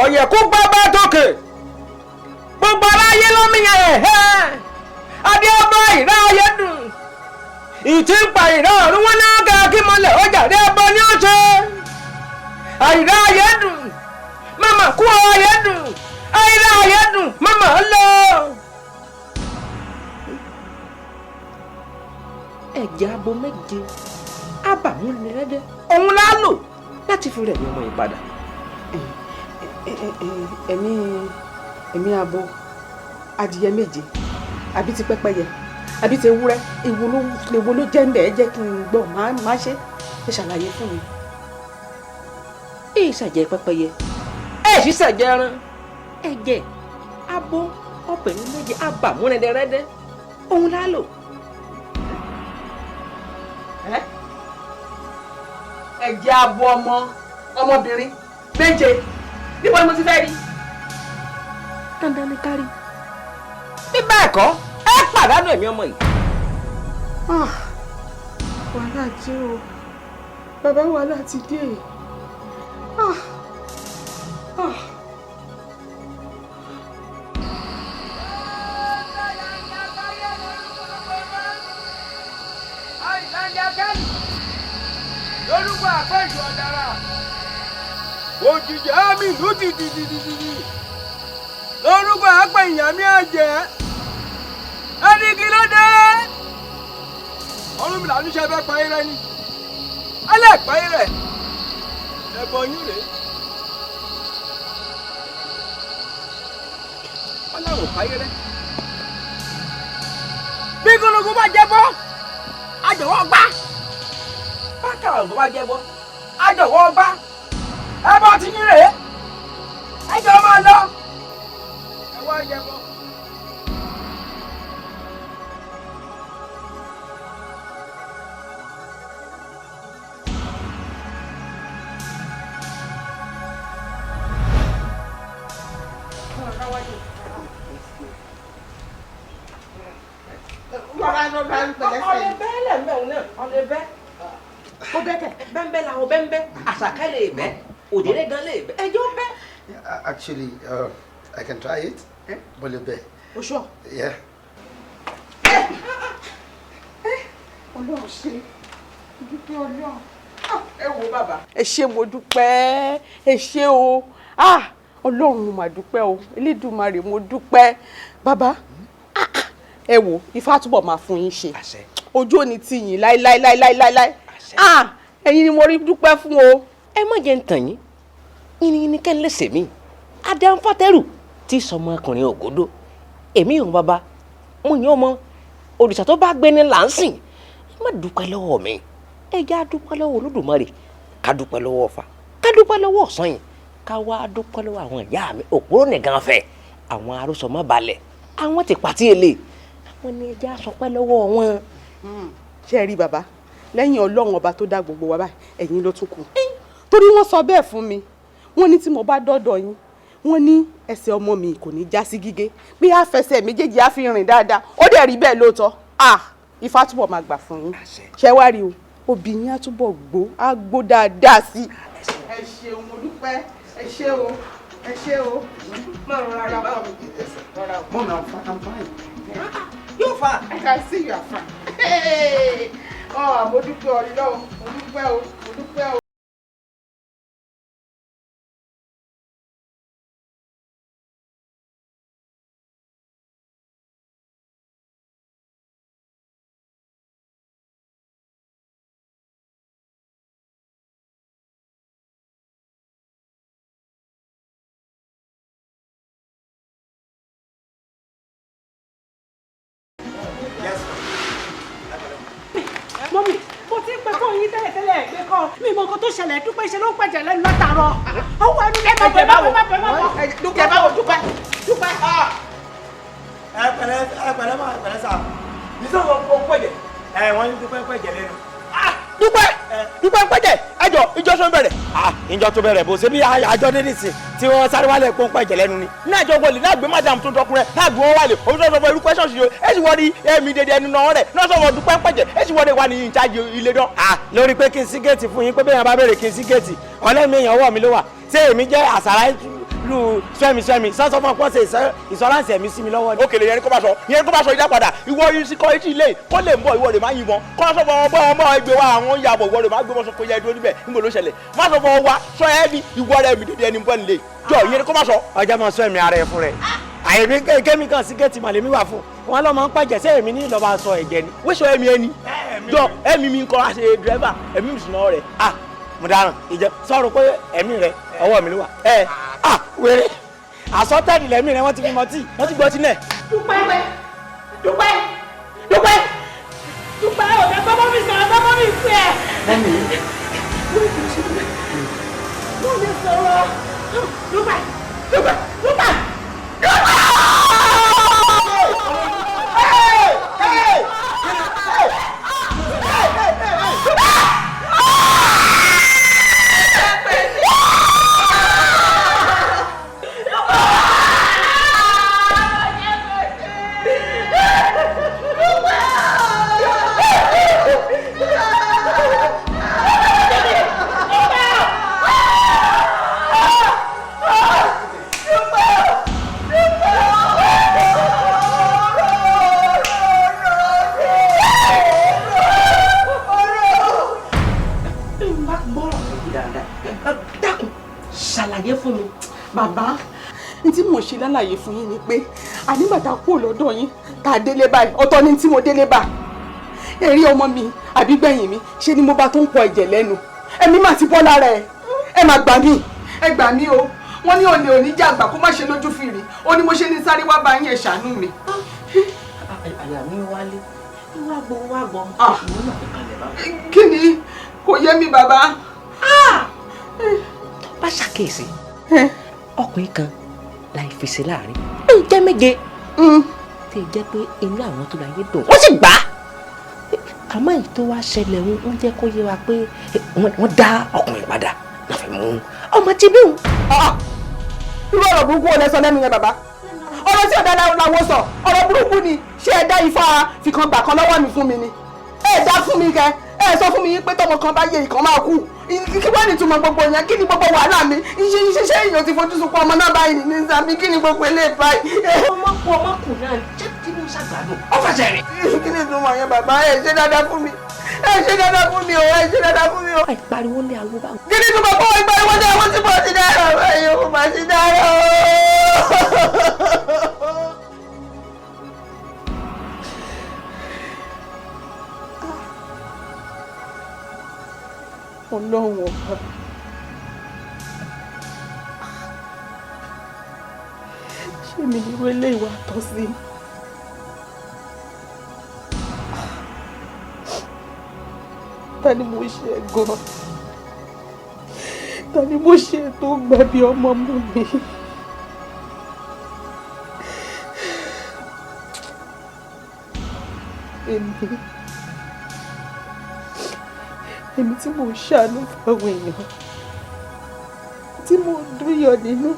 Ọ̀yẹ̀kú gbọ́ bá tókè, gbogbo aráyé ló mi yàn ẹ̀ ẹ́. Adé ọba ìrá ayé dùn, ìtì ń pa ìrá ọ̀run wọn náà ga kí mọ́lẹ̀ ọjà dé ẹbọ ní ọ̀ṣẹ́. Àìrá ayé dùn, màmá kú ayé dùn, àìrá ayé dùn, màmá lọ. Ẹ̀jẹ̀ abo méje ábàmú ni rẹ́dẹ́ òun lá lò láti fi rẹ̀ ní ọmọ yìí padà.
Ẹ̀mí abo adìyẹ méje, àbí ti pẹ́pẹ́yẹ, àbí ti ewúrẹ́, èwo ló jẹ́ ń bẹ̀? Ẹ jẹ́ kí n gbọ́, má ṣe ẹ ṣàlàyé fún mi.
Èyí ṣàjẹ́ pẹ́pẹ́yẹ, ẹ sì ṣàjẹ́ ẹran. Ẹ̀jẹ̀ abo ọbẹ̀rin méje ábàmú rẹ́dẹ́rẹ́dẹ́ òun lá lò.
Ẹ̀jẹ̀ abo ọmọbìnrin méje, níbo ni mo ti fẹ́ rí?
Dandan ni kárí, bí bẹ́ẹ̀ kọ́, ẹ pàdánù ẹ̀mí ọmọ yìí.
Wàhálà jẹ́ o, bàbá, wàhálà ti dé. Ah, ah.
Lórúkọ àpẹjù ọ̀dàrà òjijì àmì ìlú tìtìtìtìtì, lórúkọ àpẹ ìyàmí àjẹ́ ẹni, kí ló dé? Ọ̀rúnmìlà níṣẹ́ fẹ́ pa irẹ́ ni alẹ́ pa irẹ́ ẹ̀bọ̀n yín rèé.
Wọ́n láwọn ò pa irẹ́. Bí gúnugún bá jẹ́ bọ́, àjọwọ́ gbá. Bákàrà ògùn bá jẹ́ bọ́, àjọwọ́ gbá. Ẹbọ ti yín rèé, ẹ jọ máa lọ.
Ẹ wá jẹ bọ́.
Ọ̀lẹ bẹ́ẹ̀ lẹ̀ mẹ́rin náà, ọ̀lẹ bẹ́ẹ̀. Ó bẹ́ kẹ̀, bẹ́ńbẹ́ làwọn bẹ́ńbẹ́, àṣàkẹ́ lè bẹ́, òdèrè gan lè bẹ́, ẹjọ́ bẹ́.
Actually, I can try it. Mo lè bẹ̀.
O sure?
Yeah.
Ọlọ́run ṣe, dúpẹ́ Ọlọ́run. Ẹ wo bàbá. Ẹ ṣé, mo dúpẹ́, ẹ ṣé o. Ah, Ọlọ́run, mo mà dúpẹ́ o. Elédùmarè, mo dúpẹ́ bàbá. Ẹ wo, Ifá túbọ̀ máa fún yín ṣe, ojú òní tì yín láíláíláíláíláí. Ah, ẹ̀yin ni mo rí dúpẹ́ fún o.
Ẹ má jẹ́ ń tàn yín, yìnyín kẹ́ ń lè sèmí adáńfàtẹ́rù tí sọmọkùnrin ògòdó. Èmi ìhun bàbá mo yàn ọmọ òrìṣà tó bá gbé ní là ń sìn. Ẹ má dúpẹ́ lọ́wọ́ mi, ẹ já dúpẹ́ lọ́wọ́ Olódùmarè, ká dúpẹ́ lọ́wọ́ Ọ̀fà, ká dúpẹ́ lọ́wọ́ ọ̀sán yìí, ká wá dúpẹ́ lọ́wọ́ àwọn ìyá mi òpóró nìkan fẹ́, àwọn arúsọmọ balẹ̀, àwọn ti pàtí èlé, àwọn ni ẹ já sọpẹ́ lọ́wọ́ wọn.
Ṣé ẹ rí bàbá, lẹ́yìn Ọlọ́run ọba tó dá gbogbo wa báyìí, ẹ̀yin ló tún kù, torí wọ́n sọ bẹ́ẹ̀ fún mi. Wọ́n ní tí mo bá dọ́dọ̀ yín, wọ́n ní ẹsẹ̀ ọmọ mi kò ní já sí gígé, bí a fẹsẹ̀ méjèèjì á fi rìn dáadáa. Ó dẹ̀ rí bẹ́ẹ̀ lóòótọ́. Ah, Ifá túbọ̀ máa gbà fún yín. Ṣé wá rí o, obì yín á túbọ̀ gbó, á gbó dáadáa sí. Ẹ ṣeun, mo dúpẹ́, ẹ ṣé o, ẹ ṣé o. Máa rọra rà bá mi.
Mom, I'm fine. I'm fine.
Yóò fà.
I can see you are fine. Hey! Oh, mo dúpẹ́ Ọlọ́run, mo dúpẹ́ o, mo dúpẹ́ o.
Mọ́mì, mo ti ń pẹ́ fún yín tẹ́lẹ̀tẹ́lẹ̀ gbé kọ́. Mi mọ nǹkan tó ṣẹlẹ̀, Dúpẹ́ ṣe ló ń pẹ̀jẹ̀ lẹ́nu látàárọ̀. Ọwọ́ ẹnu lẹ́nu ẹ má bọ̀, ẹ má bọ̀, ẹ má bọ̀.
Dúpẹ́ báwo Dúpẹ́ Dúpẹ́.
Ẹ pẹ̀lẹ́, ẹ pẹ̀lẹ́ ma, ẹ pẹ̀lẹ́ sà.
Nísà wọn kò pẹ̀jẹ̀.
Ẹ wọ́n ní Dúpẹ́ pẹ̀jẹ̀ lẹ́nu.
Dúpẹ́ Dúpẹ́ pẹ̀jẹ̀, ẹjọ́ ìjọ sọ bẹ̀rẹ̀.
Ìjọ tó bẹ̀rẹ̀ bó ṣe bí àjọ dédé sí tí wọ́n sáré wálé pọ́n pẹ̀jẹ̀ lẹ́nu ni.
Náà jọ wọlé náà gbé madam tó dọkùnrin náà gbé wọn wálé òun sọ fún irú questions yìí ẹ sì wọ́n rí ẹ̀mí dédé ẹnu náà rẹ̀ náà sọ fún Dúpẹ́ pẹ̀jẹ̀ ẹ sì wọ́n rí wà ní ìjáde ilé dán.
Lórí pé kí n sí géètì fún yín pé bẹ́ẹ̀ yẹn bá béèrè kí n sí géètì ọlẹ́mí èèyàn ọwọ́ mi ló wà, ṣé èmi jẹ́ àṣàrà lu sẹ́mi sẹ́mi sọ́sọ́ fún ọpọ́ ṣe ìsọ́ránsì ẹ̀mí sí mi lọ́wọ́ ni.
Òkèlè yẹn ni kó bá sọ, yẹn kó bá sọ ìdá padà ìwọ yìí sí kọ́ etí ilé kó lè ń bọ̀ ìwọ rè má yìnbọn kó sọ fún ọmọ ọmọ ẹgbẹ́ wa àwọn ìyàbọ̀ ìwọ rè má gbé wọn sọ kó yẹ dúró níbẹ̀ níbo ló ṣẹlẹ̀ má sọ fún ọ wa sọ ẹ ní ìwọ rẹ mi dédé ẹni bọ́ nílé jọ ìyẹn ni kó má sọ.
Ọjà máa sọ ẹ̀mí ara ẹ fún rẹ àyèmí kémi kan sí géètì màlẹ́mí wà fún wọn lọ́mọ ń pàjẹ́ sẹ́yìn mi ní ìlọ́ba sọ ẹ̀jẹ̀ ni.
Wíṣọ ẹ̀mí ẹni jọ ẹ̀mí mi ń kọ́ àṣẹ dírẹ́fà ẹ̀mí mi sì náà rẹ̀.
Mo dáràn ìjẹ sọ̀rọ̀ pé ẹ̀mí rẹ ọwọ́ mi ló wà. Ẹ wéré àsọtẹ́ẹ̀lì lẹ́mí rẹ wọ́n ti fi mọ tíì
wọ́n ti gbọ́ tí náà.
Dúpẹ́ Dúpẹ́ Dúpẹ́ Dúpẹ́ ọ̀dẹ bábọ́ mi sọ̀rọ̀ bábọ́ mi pè ẹ́.
Mọ́mí.
Mo lè sọ̀rọ̀ Dúpẹ́ Dúpẹ́ Dúpẹ́ Dúpẹ́.
Ṣàlàyé fún mi.
Bàbá, n tí mò ń ṣe lálàyé fún yín ni pé ànígbà tá a kúrò lọ́dọ̀ yín tá a délé báyìí ọ̀tọ̀ ni tí mo délé bá ẹ̀rí ọmọ mi àbí gbẹ̀yìn mi ṣe ni mo bá tó ń pọ ẹ̀jẹ̀ lẹ́nu ẹ̀mí mà ti bọ́ lára ẹ̀ ẹ má gbà mí, ẹ gbà mí o. Wọ́n ní olè oníjàgbà kó má ṣe lójú fìrí ó ní mo ṣe ní sáré wá bá yín, ẹ ṣàánú mi.
Àyà mi wálé wá gbọ́ wá gbọ́ ìwọ náà kalẹ̀ bá.
Kí ni kò yé mi bàbá.
Bá ṣàkíyèsí ọkùnrin kan láì fèsì láàrin ó ń jẹ́ méje tí ì jẹ́ pé inú àwọn tó láyé dùn wọ́n sì gbà á, àmọ́ èyí tó wá ṣẹlẹ̀ ń jẹ́ kó yé wa pé wọ́n dá ọkùnrin padà náà fi mú ọmọ tí bí òun.
Irú ọ̀rọ̀ burúkú wo lẹ sọ lẹ́nu yẹn bàbá? Ọ̀rọ̀ tí ọ̀dà làwọn sọ ọ̀rọ̀ burúkú ni. Ṣé ẹ dá ifá fìkan gbà kan lọ́wọ́ mi fún mi ni? Ẹ dá fún mi kẹ ẹ sọ fún mi pé tọmọ kan bá yẹ ìkan máa kú, kí wọ́n ní ìtumọ̀ gbogbo yẹn? Kí ni gbogbo wàhálà mi? Ṣe èèyàn ti fojú sunkún ọmọ náà báyìí ní sàmì? Kí ni gbogbo eléyìí báyìí?
Ọmọ kú ọmọ kù náà jẹ́ kí ló ṣàgbàdo ọ fẹsẹ̀ rìn.
Kí ni ìtumọ̀ yẹn bàbá? Ẹ ṣe dáadáa fún mi, ẹ ṣe dáadáa fún mi o, ẹ ṣe dáadáa fún mi o.
Àìpariwo ní awo báwo.
Kí ni ìtumọ̀ fún ìpariwo ní awo tí mo ti dára báyìí o, mo ti dára o. Ọlọ́run ọba, ṣé mi ní wẹ́lẹ́ ìwà tọ́ sí? Ta ni mo ṣe gan? Ta ni mo ṣe tó gbà bí ọmọ mú mi? Èmi tí mò ń ṣàánú fáwọn èèyàn, tí mò ń dúyọ̀ nínú,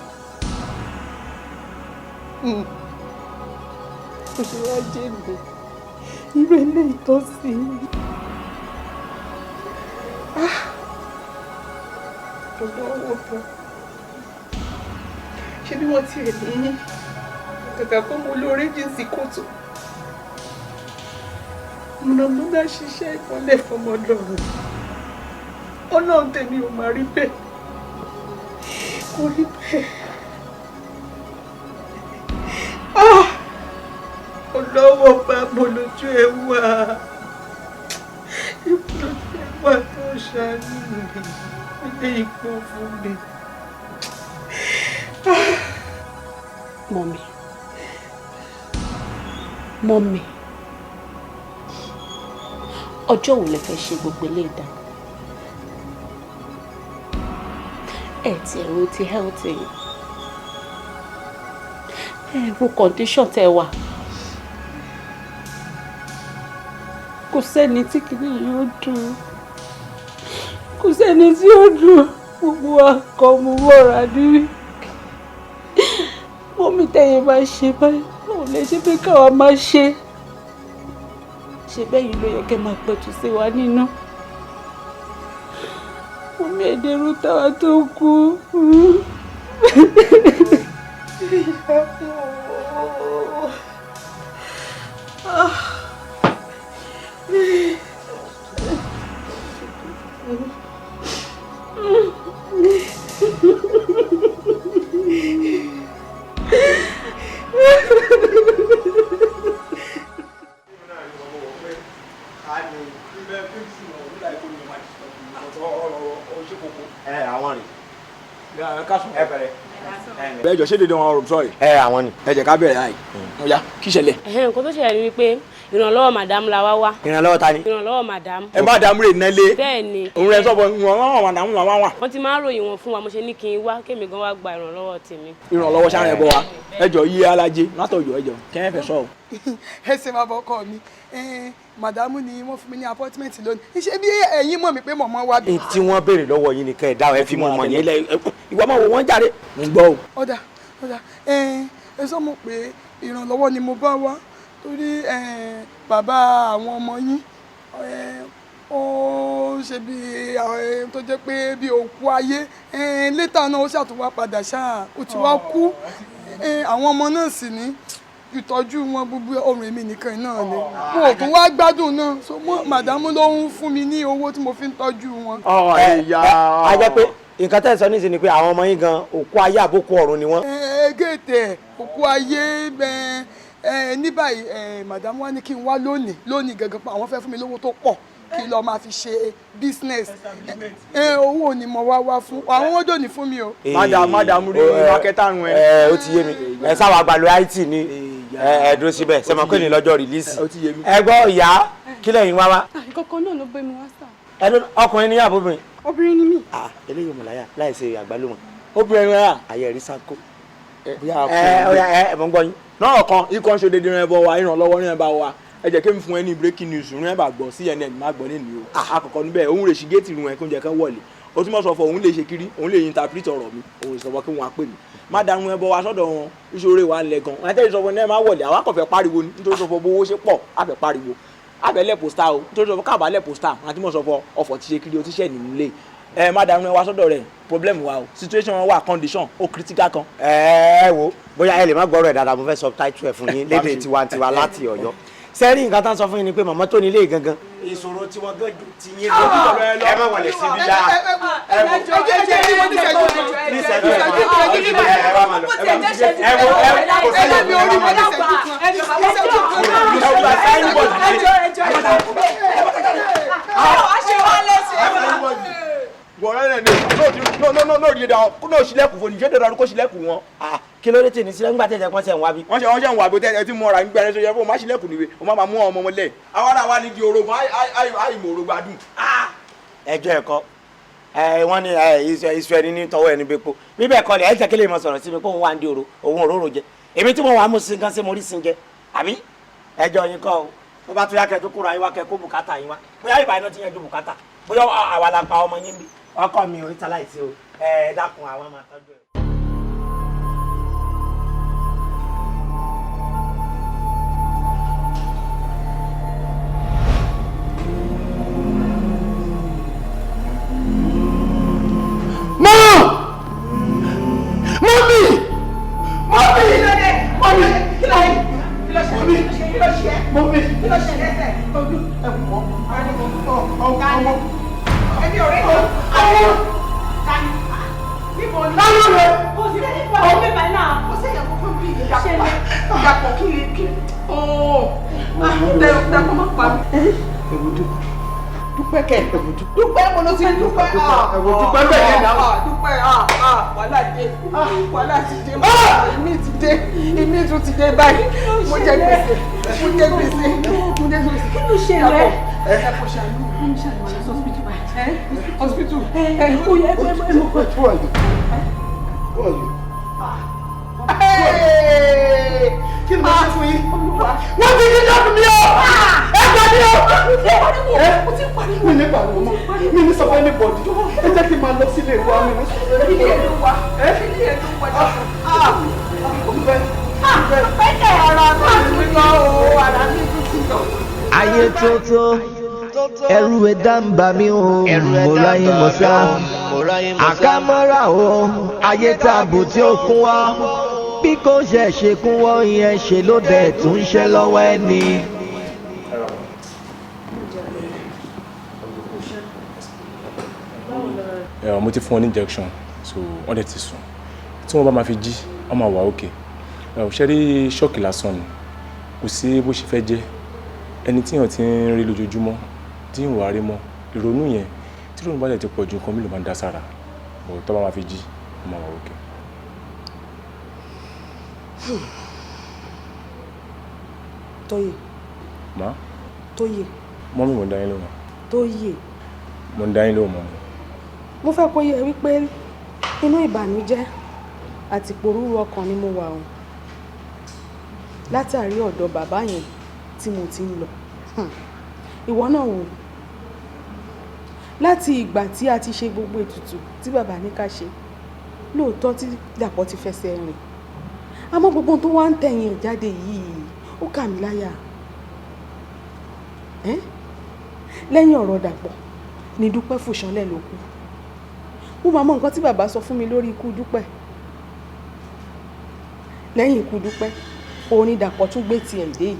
kò ṣe wá jẹ́ mi irú eléyìí tó sí i. Ọlọ́wọ́ bá ṣé bí wọ́n tiẹ̀ ní kàkà kó mo lóore jìn sí kòtò, mọ̀nàmọ́ná ṣiṣẹ́ ìmọ́lẹ̀ fọmọ lọ́rùn. Ọlọ́run tèmi ò máa rí bẹ́ẹ̀, kò rí bẹ́ẹ̀. Ọlọ́wọ́ bá mo lójú ẹ wá, lójú ẹ wá tó ṣàánú mi ilé ipò fún mi.
Mọ̀mí, mọ̀mí,
Ọjọ́ wo lẹ fẹ́ ṣe gbogbo eléyìí dá? Ẹ ti ẹ̀rọ ti health yìí, ẹ wo condition tẹ wà. Kò sẹ́ni tí kìíní yìí ó dùn, kò sẹ́ni tí ó dùn. Gbogbo wa kọ́ mu mọ́ra ní mọ́mí. Tẹ́yìn máa ṣe báyìí, báwo lẹ ṣe pé káwa máa ṣe ṣe bẹ́yìn? Ló yẹ kẹ́ máa pẹ̀tù sí wa nínú. Mọ́mí, ẹ̀dẹ̀rú táwa tó kú.
Ẹ àwọn rè ẹ pẹ̀lẹ́.
Bẹ́ẹ̀ jọ ṣé dédé wọn rò sọ̀rọ̀.
Ẹ àwọn ni.
Ẹ jẹ́ ká bẹ̀rẹ̀ láì ó yá, kí ṣẹlẹ̀.
Ẹ̀hẹ́n, nǹkan tó ṣẹlẹ̀ ni wípé ìrànlọ́wọ́ madam la wá wá.
Ìrànlọ́wọ́ ta ni?
Ìrànlọ́wọ́ madam.
Ẹ má dààmú rè nẹ́lé.
Bẹ́ẹ̀ ni.
Òun rẹ sọ̀bọ̀ ìrànlọ́wọ́ madam là wá wà.
Wọ́n ti máa ń ròyìn wọn fún wa, mo ṣe ní kí n wá kémi gan wá gba ìrànlọ́wọ́ tèmi.
Ìrànlọ́wọ́ sáré bọ̀ wá. Ẹ jọ yí alájẹ látọ̀yọ̀, ẹ jọ kẹ́ ẹ fẹ́ sọ.
Ẹ ṣe máa bọ ọkọ mi. Màdámù ni wọ́n fún mi ní appointment lónìí. Ṣé bí ẹ̀yin mọ̀ mí pé mọ̀mọ́ wá bí.
Tí wọ́n béèrè lọ́wọ́ yín ni kẹ́ ẹ dáhùn. Ẹ fi mọ̀ mọ̀ yẹn lẹ, ìwọ máa wò wọ́n jáde.
Mo gbọ́ o.
Ọ̀dà ọ̀dà, ẹ sọ mọ̀ pé ìrànlọ́wọ́ ni mo bá wá torí bàbá àwọn ọmọ yín, ó ṣe bí tó jẹ́ pé bí òkú ayé létà náà, ó ṣàtúnwá padà ṣáà, ó ti wá kú. Àwọn ọmọ náà sì ní ìtọ́jú wọn, gbogbo ọrùn èmi nìkan náà ni. Mo ò tún wá gbádùn náà, so màdámù ló ń fún mi ní owó tí mo fi ń tọ́jú wọn.
A jẹ́ pé nǹkan tẹ́ ẹ sọ nísìnyí ni pé àwọn ọmọ yín gan, òkú ayé àbókù ọ̀run ni wọ́n.
Gètè òkú ayé ní báyìí. Màdámù wá ní kí n wá lónìí lónìí gangan pa àwọn fẹ́ fún mi lówó tó pọ̀ kí lọ́ọ́ máa fi ṣe business. Owó ni mo wá wá fún àwọn owó dòní fún mi o.
Madam rí mákẹ́tà rún ẹ.
Ẹ ó ti yé mi. Ẹ sáwà àgbàlọ it ni ẹ dúró síbẹ̀ sẹ́mọ̀ pé ní lọ́jọ́ release. Ẹ gbọ́ ìyá, kí lẹ́yìn wá wá?
Nǹkan náà ló gbé mi wá sà.
Ẹ ló ọkùnrin ní àbóbìnrin?
Obìnrin ni mí.
Eléyìí mọ̀láyà láì ṣe àgbálùmọ̀.
Obìnrin rẹ̀.
Ayé rí sáko. Ẹ ó yá, ẹ mọ̀ ń gbọ́ yín.
Náà kan ikọ̀ ń ṣe dédé rẹ̀ bọ̀ wá, ìrànlọ́wọ́ rẹ̀ bá wa. Ẹ jẹ́ kí n fún ẹ ní breaking news rẹ̀ bá gbọ́ CNN má gbọ́ nínú o. Àkọ́kọ́ níbẹ̀, òun rè sí géètì rún ẹ kó jẹ́ kán wọlé. O tún mọ̀ sọ fún òun lè ṣe kiri, òun lè interpret ọ̀rọ̀ mi, òun sọ fún kí wọ́n á pè mí má darun ẹ bọ wa sọ́dọ̀ wọn. Ìṣòro wa lẹ̀ gan ẹ tẹ́lẹ̀ sọ fún ẹ má wọlé. Àwa kò fẹ́ pariwo ni, nítorí sọ fún bówó ṣe pọ̀, á fẹ́ pariwo abẹ́lẹ̀ pósítà o, nítorí sọ fún káàbálẹ̀ pósítà àti mọ̀ sọ fún ọ̀fọ̀ ti ṣe kiri o ti ṣẹ̀ nínú ilé. Ẹ má darun ẹ wá sọ́dọ̀ rẹ̀. Problem wa o, situation wa, condition o critical kan.
Ẹ ẹ wo, bóyá ẹ lè má gbọ́rọ̀ ẹ̀ dáadáa, mo fẹ́ subtitle ẹ̀ fún yín lédè tiwantiwa láti Ọ̀yọ́. Sẹ́rí nǹkan tá ń sọ fún yín ni pé màmá tó ní ilé gangan, ìṣòro tí wọ́n gán ti yín lọ. Ẹ má wọlé síbi dáa.
Ẹ jẹ́ ní ìṣẹ́jú kan, ìṣẹ́jú kan.
Wọ̀rẹ́ rẹ̀ ni no no no no rí da kó náà ṣílẹ̀kùn fún ni, ṣé dandan kó ṣílẹ̀kùn wọn.
Kí ló dé tì ní sílẹ̀ ńgbà tẹ̀sẹ̀ pọ́n sẹ̀ ń wá bí?
Wọ́n ṣe ń wà bí ẹ ti mú ọ̀rà nígbà rẹ̀ sọ yẹ fún má ṣílẹ̀kùn níwe o, má máa mú ọmọ wọn lẹ̀. Àwọn ará wa ní di orogún àìmọ̀ orogún adùn.
Ẹjọ́ ẹ̀kọ́ ẹ wọ́n ní iṣu ẹni ní tọwọ́ ẹni bẹ́pọ̀ bíbẹ̀ kọ́ lẹ̀. Ẹ jẹ́ kí lè mọ sọ̀rọ̀ sí mi kó òun wà ń di òru, òun òróró jẹ. Èmi tí mo wà á mú sí nǹkan sí mo rí sí jẹ àbí ẹjọ́ yín kọ́ o. Bó bá tún yá, kẹ́ tó kóra yín wá, kẹ́ kó bùkátà yín wá. Bóyá ìbá iná ti yanjú bùkátà, bóyá àwa la pa ọmọ yín bí. Ọkọ mi ò ní tàláìsí o. Ẹ dákun, àwọn máa tọ́jú ẹ.
Mom! Mommy! Mommy! Mommy!
Kí ló ṣe?
Mommy!
Kí ló ṣe lẹ́sẹ̀?
Tọ́jú ẹ̀wọ̀n ọmọ.
Ẹbí ọ̀rẹ́ kan.
Àwọn.
Níbo ni?
Láyọ̀ rẹ̀.
Kò sí nípa ọ̀rẹ́ bíbá náà.
Kò sí èèyàn kankan bí ìdàpọ̀. Ìdàpọ̀ kí ni kí? Ooo. Dàpọ̀ má pa mí.
Ewu
Dúpẹ́ kẹ̀. Dúpẹ́ mo ló ti dúpẹ́.
Dúpẹ́ bẹ́ẹ̀ yẹn náà.
Dúpẹ́ wàhálà dé. Wàhálà ti dé. Èmi ti dé. Èmi tún ti dé báyìí. Mo jẹ gbèsè. Mo jẹ gbèsè. Mo jẹ gbèsè.
Kí ló ṣẹlẹ̀?
Ẹ kò ṣàánú. Hospital.
Ó yẹ ẹ mọ̀.
Who are you? Who are you? Kí ni mo ṣe fún yín? Wọ́n ti kí jáde mi o! Ẹ gbà mí o!
Mo ti pariwo.
Mi ní pariwo mọ́. Mi ní sọ fún anybody. Ẹ jẹ́ kí n máa lọ sílé wa. Mi ní sọ fún anybody.
Ilé ló wà. Ilé ló wà. Pẹ́kẹ̀ ara mi ti lọ o, ara mi tún ti lọ.
Ayé tuntun, ẹrù ẹ̀dá ń bà mí o, mo ráyé mo sá. Àkámọ́ra o, ayé tààbù tí ó kún wá. Bí kò ṣe ṣe kún wọ́n yẹn ṣe ló dẹ̀ tún ṣe lọ́wọ́ ẹni.
Mo ti fún wọn ní injection, so wọ́n dẹ̀ ti sùn. Tí wọ́n bá máa fi jí, wọ́n máa wà òkè. Ṣé rí ṣọ́ọ̀kì lásán ni, kò sí bó ṣe fẹ́ jẹ́. Ẹni tí èèyàn ti ń rí lójoojúmọ́, tí ń wà rí mọ́, ìrònú yẹn, tí ìrònú bá dẹ̀ ti pọ̀ ju nǹkan mi ló máa ń dá sára. But tó bá máa fi jí, wọ́n máa wà òkè.
Tóyè.
Ma?
Tóyè.
Mọ́mí, mo ń dá yín lóhùn.
Tóyè.
Mo ń dá yín lóhùn, mọ́mí.
Mo fẹ́ kó yé ẹ wípé inú ìbànújẹ́ àti ìpòrúru ọkàn ni mo wà o. Látàrí ọ̀dọ̀ bàbá yẹn tí mo ti ń lọ. Ìwọ náà wò. Láti ìgbà tí a ti ṣe gbogbo ètùtù tí bàbá ní ká ṣe, lóòótọ́ tí Dàpọ̀ ti fẹsẹ̀ rìn. Àmọ́ gbogbo tó wá ń tẹ̀yìn ẹ̀ jáde yìí, ó kà mí láyà. Lẹ́yìn ọ̀rọ̀ Dàpọ̀ ni Dúpẹ́ fòṣánlẹ̀ ló kú. Mo máa mọ nǹkan tí bàbá sọ fún mi lórí ikú Dúpẹ́. Lẹ́yìn ikú Dúpẹ́, òun ni Dàpọ̀ tún gbé tiẹ̀ dé yìí.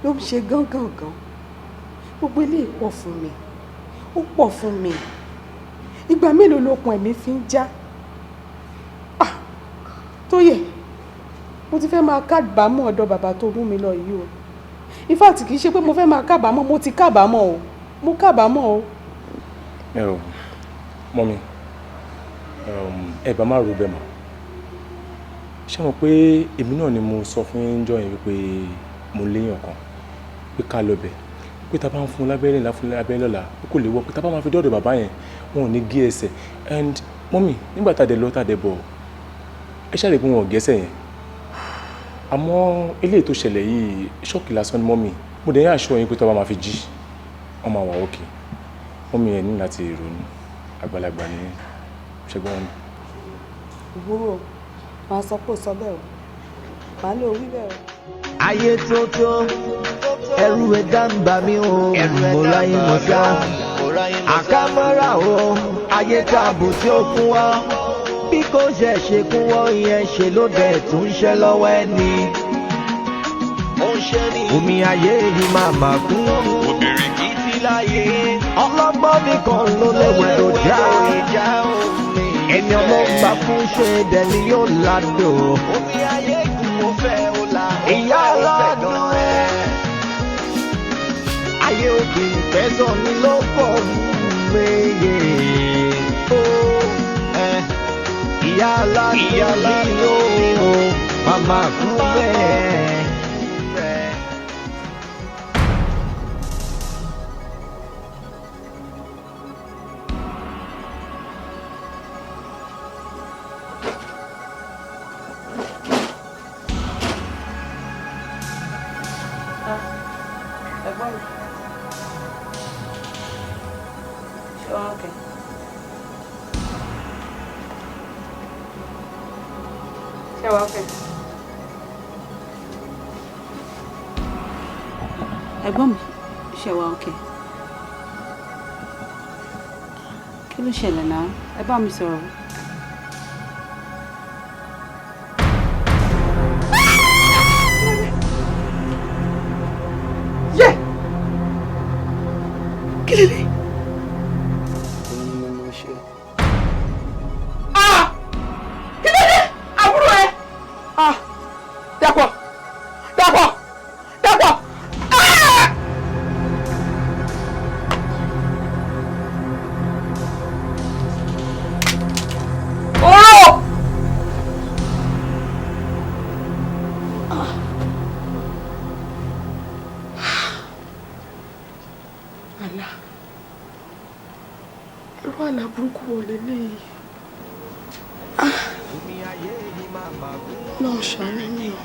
Ló ń ṣe gángangan. Gbogbo eléyìí pọ̀ fún mi. Ó pọ̀ fún mi. Ìgbà mélòó lókun ẹ̀mí fi ń já? Tóyè, mo ti fẹ́ máa kábàámọ̀ ọ̀dọ̀ bàbá tó mú mi lọ yìí o. In fact, kì í ṣe pé mo fẹ́ máa kábàámọ̀, mo ti kábàámọ̀ o. Mo kábàámọ̀ o.
Ẹ ò, mọ́mi, ẹ bá má ro bẹ́ẹ̀ mọ́. Ṣé mo pé èmi náà ni mo sọ fún yín jọ́ yẹn wípé mo léèyàn kan, pé ká lọ bẹ̀, pé tá a bá ń fún un lábẹ́rẹ́ ńlá fún lábẹ́rẹ́ lọ́la, pé kò lè wọ́, pé tá a bá máa fi dọ́dọ̀ bàbá yẹn, wọn ò ní gé ẹsẹ̀. And mọ́mì, nígbà tá a dẹ̀ lọ tá a dẹ̀ bọ̀, ẹ ṣàlè pé wọn ò gẹ́sẹ̀ yẹn. Àmọ́ eléyìí tó ṣẹlẹ̀ yìí, ṣọ́ọ̀kì lásán ni mọ́mì. Mo dẹ̀ yín àṣọ yín pé tó bá máa fi jí, wọ́n máa wà òkè. Mọ́mì ẹ ní láti ronú, àgbàlagbà ni ṣẹ́gbọ́n mi.
Òwúrò, màá sọ pé ó sọ bẹ́ẹ̀ o, màá lè wí bẹ́ẹ̀ o.
Ayé tuntun, ẹrù ẹ̀dá ń bà mí o, mo ráyé mo sá. Àkámọ́ra o, ayé tààbù tí ó kún wá. Bí kò ṣe ṣe kún wọ́n yẹn ṣe ló dẹ̀ tún ṣe lọ́wọ́ ẹni. Omi ayé yìí máa mà kún.
Obìnrin kì í ti láyé.
Ọlọ́gbọ́n nìkan ló léwẹ̀ ló já. Ẹni ọmọ ń bá fún ṣe dẹni yóò ládò.
Omi ayé kù mo fẹ́ o la.
Ìyá aládùn ẹ̀. Ayé òkè ìfẹ́sọ̀ mi ló pọ̀ méye. Ìyá aládùn mi ò màmá kú bẹ́ẹ̀.
Ẹ̀gbọ́n mi. Ṣé wàá okay? Ṣé wàá okay?
Ẹ̀gbọ́n mi, ṣé wàá okay? Kí ló ṣẹlẹ̀ náà? Ẹ bá mi sọ̀rọ̀.
Kí lè?
Òun ni mo ṣe.
Kí ló dé? Àbúrò ẹ! Dàpọ̀! Dàpọ̀! Dàpọ̀!
Àlá, irú àlá burúkú wo leléyìí? Náà ṣàánú mi o.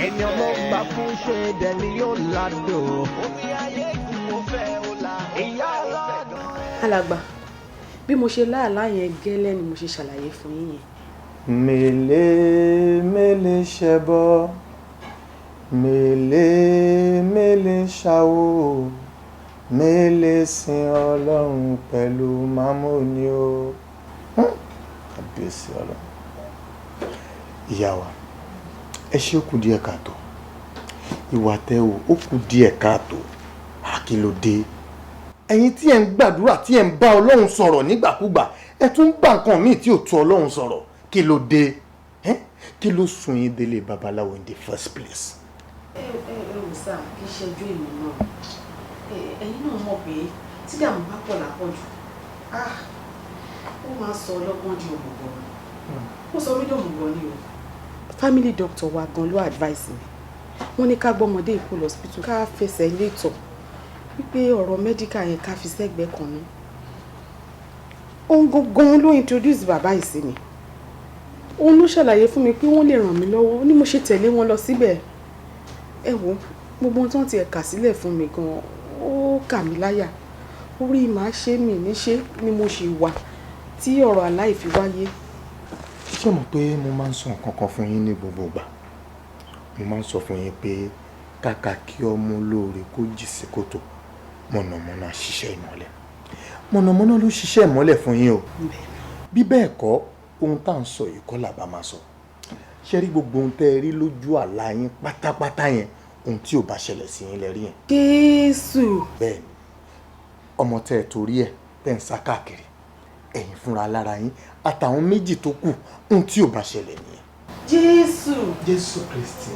Ẹni ọmọ gbà fún ṣe dẹni yóò ládò.
Alàgbà, bí mo ṣe láàlá yẹn gẹ́lẹ́ ni mo ṣe ṣàlàyé fún yín yẹn.
Mèlé mèlé ṣẹbọ, mèlé mèlé ṣàwò, mèlé sin Ọlọ́run pẹ̀lú mámóni o. Kábíyèsí Ọlọ́run. Ìyá wa, ẹ ṣe ó kù díẹ̀ káàtó. Ìwà tẹ́ o, ó kù díẹ̀ káàtó. Kí ló dé? Ẹ̀yin tí ẹ̀ ń gbàdúrà, tí ẹ̀ ń bá Ọlọ́run sọ̀rọ̀ nígbàkúgbà, ẹ tún bá nǹkan míì tí ò tó Ọlọ́run sọ̀rọ̀. Kí ló dé? Kí ló sún yín délé babaláwo in the first place?
Ẹ ẹ ẹ ò sá, kì í ṣẹjú èmi náà. Ẹ̀yin náà mọ̀ pé tí dààmú bá pọ̀ lápọ̀jù, ó máa ń sọ ọlọ́gbọ́n di òmùgọ̀. Ó sọ mí dòmùgọ̀ ni o. Family doctor wa gan ló advice mi. Wọ́n ní ká gbọ́mọdé ìkó lọ hospital, ká fẹsẹ̀ ilé ìtọ̀, wípé ọ̀rọ̀ medical yẹn ká fi sẹ́gbẹ̀ẹ́ kan náà. Òun gangan ló introduce bàbá yìí sí mi. Òun ló ṣàlàyé fún mi pé wọ́n lè ràn mí lọ́wọ́. Ó ní mo ṣe tẹ̀lé wọn lọ síbẹ̀. Ẹ wo, gbogbo ohun tí wọ́n ti ẹ̀ka sílẹ̀ fún mi gan, ó kà mí láyà. Orí màá ṣe mí níṣe ni mo ṣì wà tí ọ̀rọ̀ àlá fi wáyé.
Ṣé mọ̀ pé mo máa ń sọ nǹkan kan fún yín ní gbogbo ìgbà? Mo máa ń sọ fún yín pé kàkà kí ọmọ olóore kó jì sí kòtò, mọ̀nàmọ́ná ṣiṣẹ́ ìmọ́lẹ̀. Mọ̀nàmọ́ná ló ṣiṣẹ́ ìmọ́lẹ̀ fún yín o. Bí bẹ́ẹ̀ kọ́, ohun tá à ń sọ yìí kọ́ làbá máa sọ. Ṣé rí gbogbo ohun tẹ́ ẹ rí lójú àlá yín pátápátá yẹn, ohun tí ò bá ṣẹlẹ̀ sí yín lẹ rí yẹn.
Jésù.
Bẹ́ẹ̀ni, ọmọ tẹ́ ẹ torí ẹ̀ tẹ́ ń sá káàkiri, ẹ̀yin fúnra lára yín àtàwọn méjì tó kù, ohun tí ò bá ṣẹlẹ̀ nìyẹn.
Jésù.
Jésù Kristi.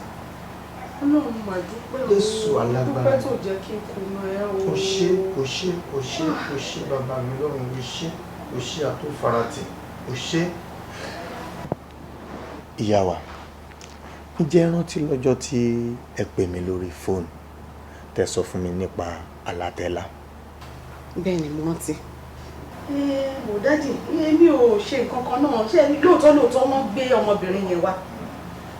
Ọlọ́run mà dúpẹ́ o.
Jésù alágbára.
Dúpẹ́ tó jẹ́ kí n kùnà ẹ o.
O ṣé, o ṣé, o ṣé, o ṣé bàbá mi lọ́run, o ṣé, o ṣé àtúnfaratì, o ṣé. Ìyá wa, ǹjẹ́ ẹ rántí lọ́jọ́ tí ẹ pè mí lórí fóònù tẹ́ sọ fún mi nípa àlá tẹ́lá?
Bẹ́ẹ̀ ni mo rántí. Mo dájì, èmi ò ṣe nǹkan kan náà. Ṣé lóòótọ́ lóòótọ́ wọ́n gbé ọmọbìnrin yẹn wá?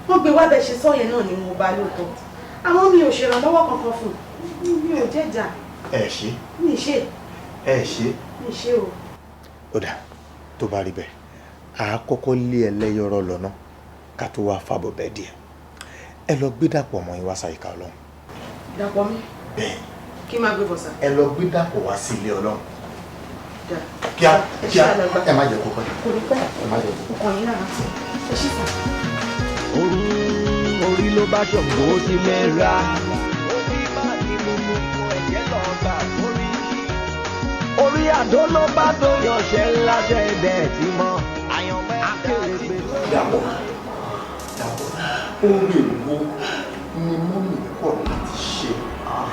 Wọ́n gbé wá bẹ́ẹ̀ ṣe sọ yẹn náà ni mo bá lóòótọ́. Àmọ́ mi ò ṣèrànlọ́wọ́ kankan fún un. Mi ò jẹ́jà.
Ẹ ṣé.
Mi ṣe.
Ẹ ṣé.
Mi ṣe o.
Ó dà, tó bá rí bẹ́ẹ̀, à á kọ́kọ́ lé ẹlẹ́yọ̀rọ̀ lọ́nà ká tó wá fàbọ̀ bẹ́ẹ̀ díẹ̀. Ẹ lọ gbé Dàpọ̀ mọ́ yín wá sáyíká Ọlọ́run.
Dàpọ̀ mi?
Bẹ́ẹ̀.
Kí n máa gbé bọ̀ sà.
Ẹ lọ gbé Dàpọ̀ wá sí ilé Ọlọ́run. Kíá kíá, ẹ má jẹ́ kó pẹ́.
Kò ní pẹ́.
Ẹ má jẹ́ kó pẹ́.
Ọkàn yín lára. Ẹ ṣí sà.
Orí ló bá ṣògo sí mẹ́ra. Orí àdó ló bá tó yànṣẹ́ ńlá ṣe bẹ́ẹ̀ tí mọ́.
Dàpọ̀, Dàpọ̀, ohun èwo ni mọ́mì kọ̀ láti ṣe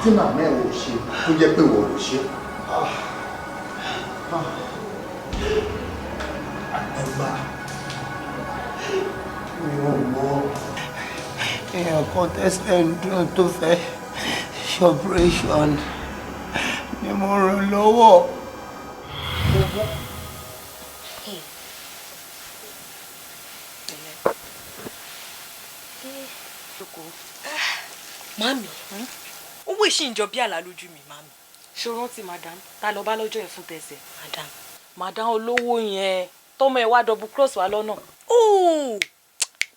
tí màmá ẹ̀ ò ṣe tó jẹ́ pé wọ́n ló ṣe? Ẹgbà
mi ò mọ̀. Èèyàn kan tẹ́sẹ̀ ń dùn tó fẹ́ ṣe operation ni mo ràn lọ́wọ́.
Mami, owó ìṣì ń jọ bí àlá lójú mi, mami.
Ṣé o rántí madam tá lọ bá lọ́jọ́ yẹn fún tẹ̀sẹ̀?
Madam.
Madam olówó yẹn tọmọ ẹ wá double cross wá lọ́nà.
Óò,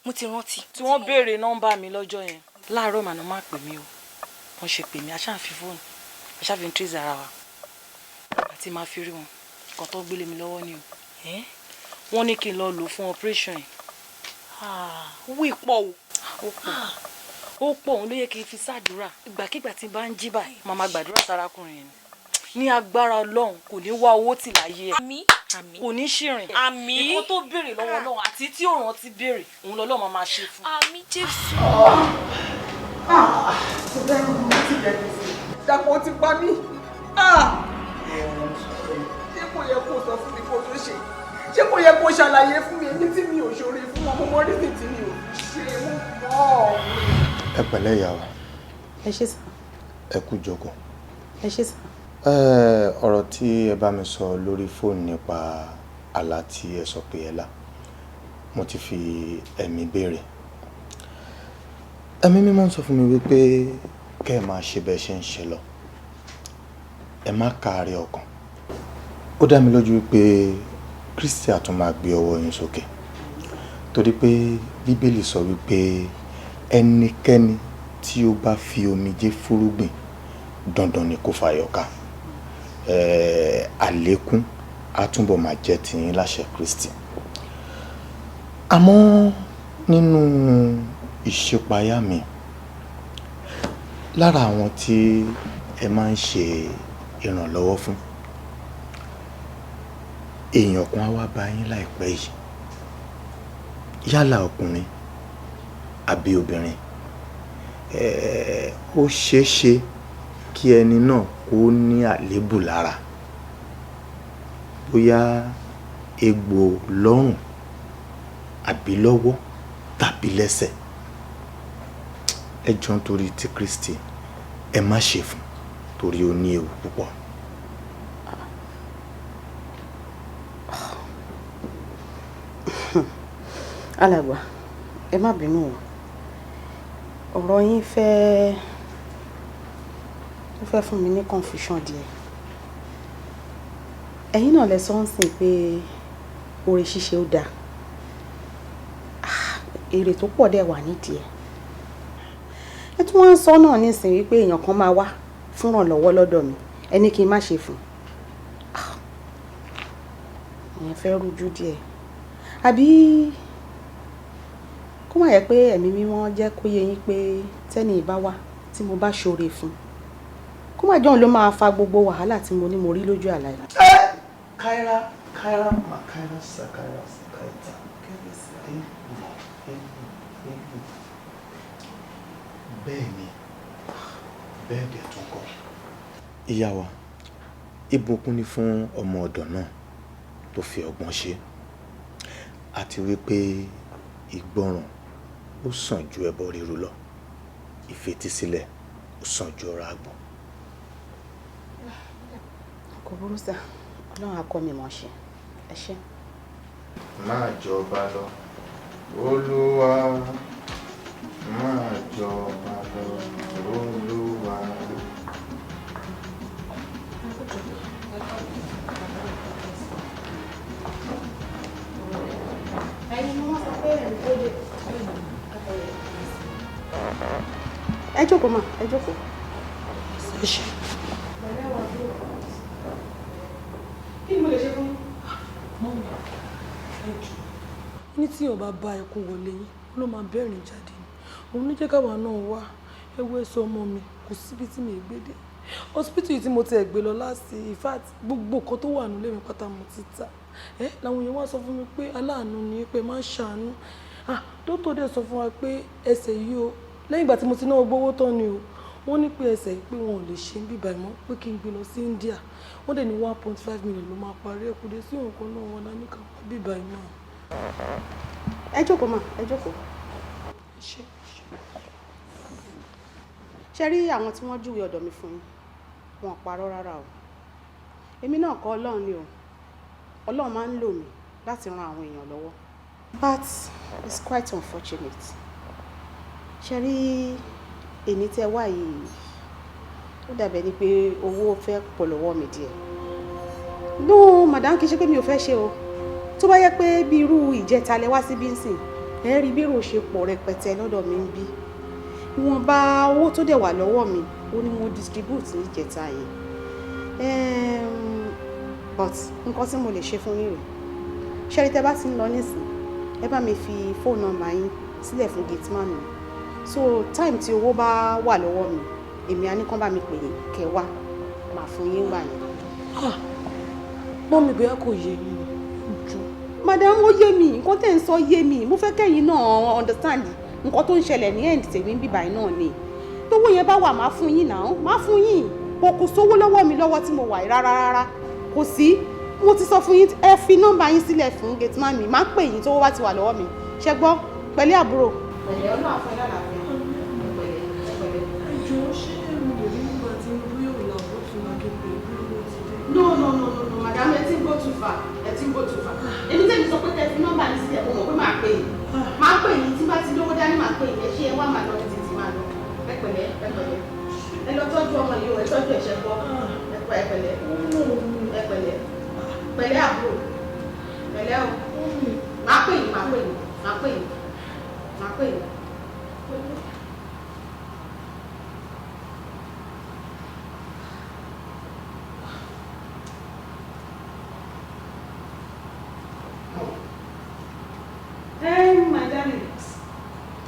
mo ti rántí.
Tí wọ́n béèrè nọ́mbà mi lọ́jọ́ yẹn. Láàárọ̀ màná má pè mí o. Wọ́n ṣe pè mí, a ṣáà fi fóònù, a ṣáà fi ń trace ara wa. Àti máa fi rí wọn. Nǹkan tó gbélé mi lọ́wọ́ ni o. Wọ́n ní kí n lọ lò fún operation yẹn.
Owó ìpọ̀ o.
Ó pọ̀. Ó pọ̀, òun ló yẹ kí n fi ṣàdúrà. Ìgbàkigbà tí n bá ń jí báyìí, màá máa gbàdúrà sárákùnrin yẹn ni. Ní agbára Ọlọ́run, kò ní wá owó tì láyé ẹ̀.
Àmín. Àmín.
Kò ní ṣìrìn.
Àmín.
Nǹkan tó béèrè lọ́wọ́ Ọlọ́run àti tí òun ti béèrè, òun lọ́lọ́run máa máa ṣe fún.
Àmín Jésù.
Dàpọ̀ ti pa mí. Ṣé kò yẹ kó sọ fún mi kó tó ṣe? Ṣé kò yẹ kó ṣàlàyé fún mi èmi tí mi ò ṣoore fún wọn? Mo mọ orísìí tí mi ò ṣe, mo mọ̀ ọ́.
Ẹ pẹ̀lẹ́ ìyá wa.
Ẹ ṣé sà.
Ẹ kú jókòó.
Ẹ ṣé sà.
Ọ̀rọ̀ tí ẹ bá mi sọ lórí fóònù nípa àlá tí ẹ sọ pé ẹ lá, mo ti fi ẹ̀mí béèrè. Ẹ̀mí mímọ́ ń sọ fún mi wípé kẹ́ ẹ máa ṣe bẹ́ẹ̀ ṣe ń ṣe lọ, ẹ má káàárẹ̀ ọkàn. Ó dá mi lójú wípé Kristi á tún máa gbé ọwọ́ yín sókè, torí pé Bíbélì sọ wípé ẹnikẹ́ni tí ó bá fi omijé fúrúgbìn, dandan ni kó fayọ̀ ká. Àlékún á túnbọ̀ máa jẹ́ tiyín láṣẹ Kristi. Àmọ́ nínú ìṣípayá mi, lára àwọn tí ẹ máa ń ṣe ìrànlọ́wọ́ fún, èèyàn kan á wá bá yín láìpẹ́ yìí, yálà ọkùnrin àbí obìnrin. Ó ṣeé ṣe kí ẹni náà kó ní àléébù lára, bóyá egbò lọ́rùn àbí lọ́wọ́ tàbí lẹ́sẹ̀. Ẹ jọ̀ọ́ nítorí ti Kristi, ẹ má ṣe fún, torí ó ní ewu púpọ̀.
Alàgbà, ẹ má bínú o, ọ̀rọ̀ yín fẹ́ ó fẹ́ fún mi ní confusion díẹ̀. Ẹ̀yin náà lẹ sọ ń sìn pé oore ṣíṣe ó dáa, èrè tó pọ̀ dẹ̀ wà nídìí ẹ̀. Ẹ tún wá ń sọ náà nísìnyí wípé èèyàn kan máa wá fún ìrànlọ́wọ́ lọ́dọ̀ mi, ẹ ní kí n má ṣe fún un. Ìyẹn fẹ́ rújú díẹ̀. Àbí kó má yẹ pé ẹ̀mí mímọ́ jẹ́ kó yé yín pé tẹ́ni ìbá wá tí mo bá ṣoore fún un, kó má jọ̀hún ló máa fa gbogbo wàhálà tí mo ní mo rí lójú àlá yìí.
Kaira, Kaira, Makaira, Sakaira, Sakaita. Bẹ́ẹ̀ ni, bẹ́ẹ̀ dẹ̀ tún kọ́. Ìyá wa, ìbùkún ni fún ọmọ ọ̀dọ̀ náà tó fi ọgbọ́n ṣe, àti wípé ìgbọràn ó sàn ju ẹbọ rírú lọ, ìfetísílẹ̀ ó sàn ju ọrọ̀ àgbò.
Kò burú sá, Ọlọ́run á kọ́ mi mọ̀ ṣe. Ẹ ṣé.
Máa jọba lọ, Olúwa, máa jọba lọ, Olúwa.
Ẹ jókòó mà, ẹ jókòó.
Ẹ ṣé.
Kí ni mo lè ṣe fún yín?
Mọ́mí, ẹ jọ̀ọ́, ní tí èèyàn bá bá ẹkún wọlé yín, ló máa bẹ́rìn jáde ni. Òun ló jẹ́ káwa náà wá. Ẹ wo ẹsẹ̀ ọmọ mi, kò síbi tí mi ì gbé dé. Hospital yìí tí mo ti ẹ̀ gbé lọ last, in fact, gbogbo nǹkan tó wà nílé mi pátá mo ti tà. Ẹ làwọn èèyàn wá sọ fún mi pé aláàánú ni pé má ṣàánú. Ah, dókítà dẹ̀ sọ fún wa pé ẹsẹ̀ yìí o, lẹ́yìn ìgbà tí mo ti ná gbogbo owó tán ni o, wọ́n ní pé ẹsẹ̀ yìí pé wọn ò lè ṣe bíbá ẹ̀ mọ́, pé kí n gbé lọ sí India. Wọ́n dẹ̀ ní 1.5 million ló máa parí ẹ̀, kò dé sí nǹkan náà wọn ní ká wá bíbá ẹ̀ mọ́.
Ẹ jókòó mà, ẹ jókòó.
Ṣé
Ṣé rí àwọn tí wọ́n júwe ọ̀dọ̀ mi fún yín? Wọn ò parọ́ rárá o. Èmi náà kọ́ Ọlọ́run ni o. Ọlọ́run máa ń lò mí láti ran àwọn èèyàn lọ́wọ́. But it's quite unfortunate. Ṣé rí èmi tẹ́ wá yìí, ó dàbẹ̀ ni pé owó fẹ́ pọ̀ lọ́wọ́ mi díẹ̀. No, madam, kì í ṣe pé mi ò fẹ́ ṣe o. Tó bá yẹ pé bí irú ìjẹta lẹ wá síbí nsìn, ẹ rí bí èrò ṣe pọ̀ rẹpẹtẹ lọ́dọ̀ mi ń bí. Ìwọ̀nba owó tó dẹ̀ wà lọ́wọ́ mi, ó ní mo distribute ní ìjẹta yẹn. But nǹkan tí mo lè ṣe fún yín rèé. Ṣé rí tẹ́ bá ti ń lọ nísìn, ẹ bá mi fi fóònù nọ́mbà yín sílẹ̀ fún gate man mi. So time tí owó bá wà lọ́wọ́ mi, èmi á ní kán bá mi pè yín kẹ́ wá, màá fún yín gbà yẹn.
Mọ́mí, bóyá kò yé yín ni.
Madam, ó yé mi, nǹkan tẹ́ ń sọ yé mi. Mo fẹ́ kẹ́yìn náà understand nǹkan tó ń ṣẹlẹ̀ ní end tèmi ń bíbáyìí náà ni. Tówó yẹn bá wà, máa fún yín náà, máa fún yín. Kò sówó lọ́wọ́ mi lọ́wọ́ tí mo wà yìí rárá rárá. Kò sí. Mo ti sọ fún yín, ẹ fi nọ́mbà yín sílẹ̀ fún gate man mi, máa pè yín tówó bá ti wà lọ́wọ́ mi. Ṣé gbọ́? Pẹ̀lẹ́ àbúrò. Pẹ̀lẹ́, Ọlọ́run á fún ẹ lálàáfíà. Pẹ̀lẹ́, ẹ lọ tọ́jú ọmọ yìí o, ẹ tọ́jú ẹ̀ṣẹ̀ gbọ́. Ẹ pẹ̀lẹ́, ẹ pẹ̀lẹ́, pẹ̀lẹ́ àbúrò, pẹ̀lẹ́ o. Màá pè yín, màá pè yín, màá pè yín, màá pè yín. Hey, my darling.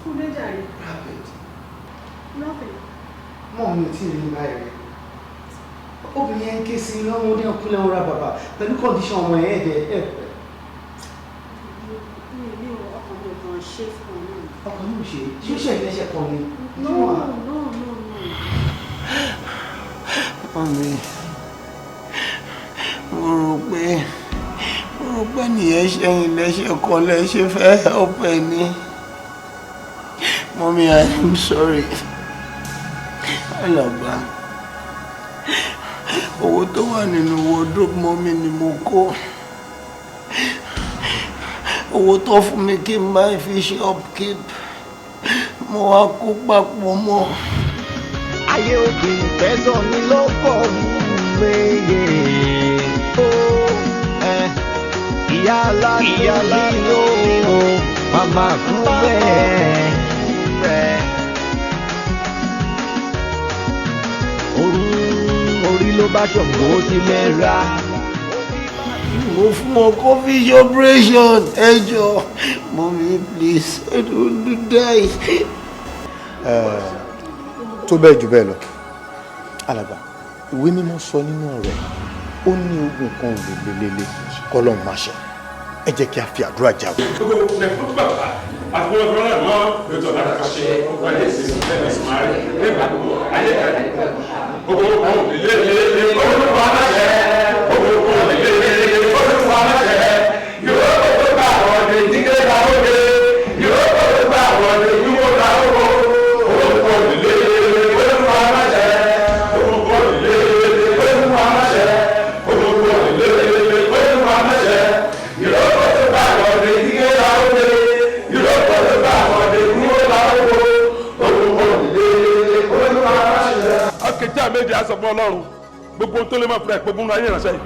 Kú dé jàre.
Rapid.
Nothing.
Mọ̀ mi ò tí ì rí báyìí rẹ̀. Obìnrin yẹn ń ké sí lọ́rùn ní ọkùnrin ọ̀rá bàbá pẹ̀lú condition ọmọ ẹ̀ ẹ̀dẹ̀ ẹ̀.
Mi ò ọkàn mi ò kàn ṣe fún ọ náà.
Ọkàn mi ò ṣe, ṣé ó ṣe ìlẹ́ṣẹ̀ kan ni?
No, no, no, no.
Mọ́mi, mo rò pé nìyẹn ṣẹ́yìn lẹ́ṣẹ̀ kan lẹ́ṣẹ̀ fẹ́ help ẹ ní. Mọ́mi, I am sorry. Alàgbà, owó tó wà nínú wardrobe mọ́mi ni mo kó. Owó tó fún mi kí n máa fi ṣe upkeep. Mo wá kó papọ̀ mọ́.
Ayé òkè ìfẹ́sọ̀ ni ló pọ̀ méye. Ìyá aládùn ó màmá kú bẹ́ẹ̀. Orí ló bá ṣọ̀gbọ́n ó ti mẹ́ra.
Mo fún ọ covid operation ẹ jọ̀ọ́ mọ́mi, please, I don't do die.
Tó bẹ́ẹ̀ jù bẹ́ẹ̀ lọ, alàgbà, ìwé mímọ́ sọ nínú ọ̀rọ̀ ẹ̀, ó ní ogun kan ò lè lelele kọ́lọ́hún má ṣe. Ẹ jẹ́ kí a fi àdúrà jagun.
Akéjà méje á sọ fún Ọlọ́run gbogbo ohun tó lè máa fura ìpógun náà ayé ìránṣẹ́ yìí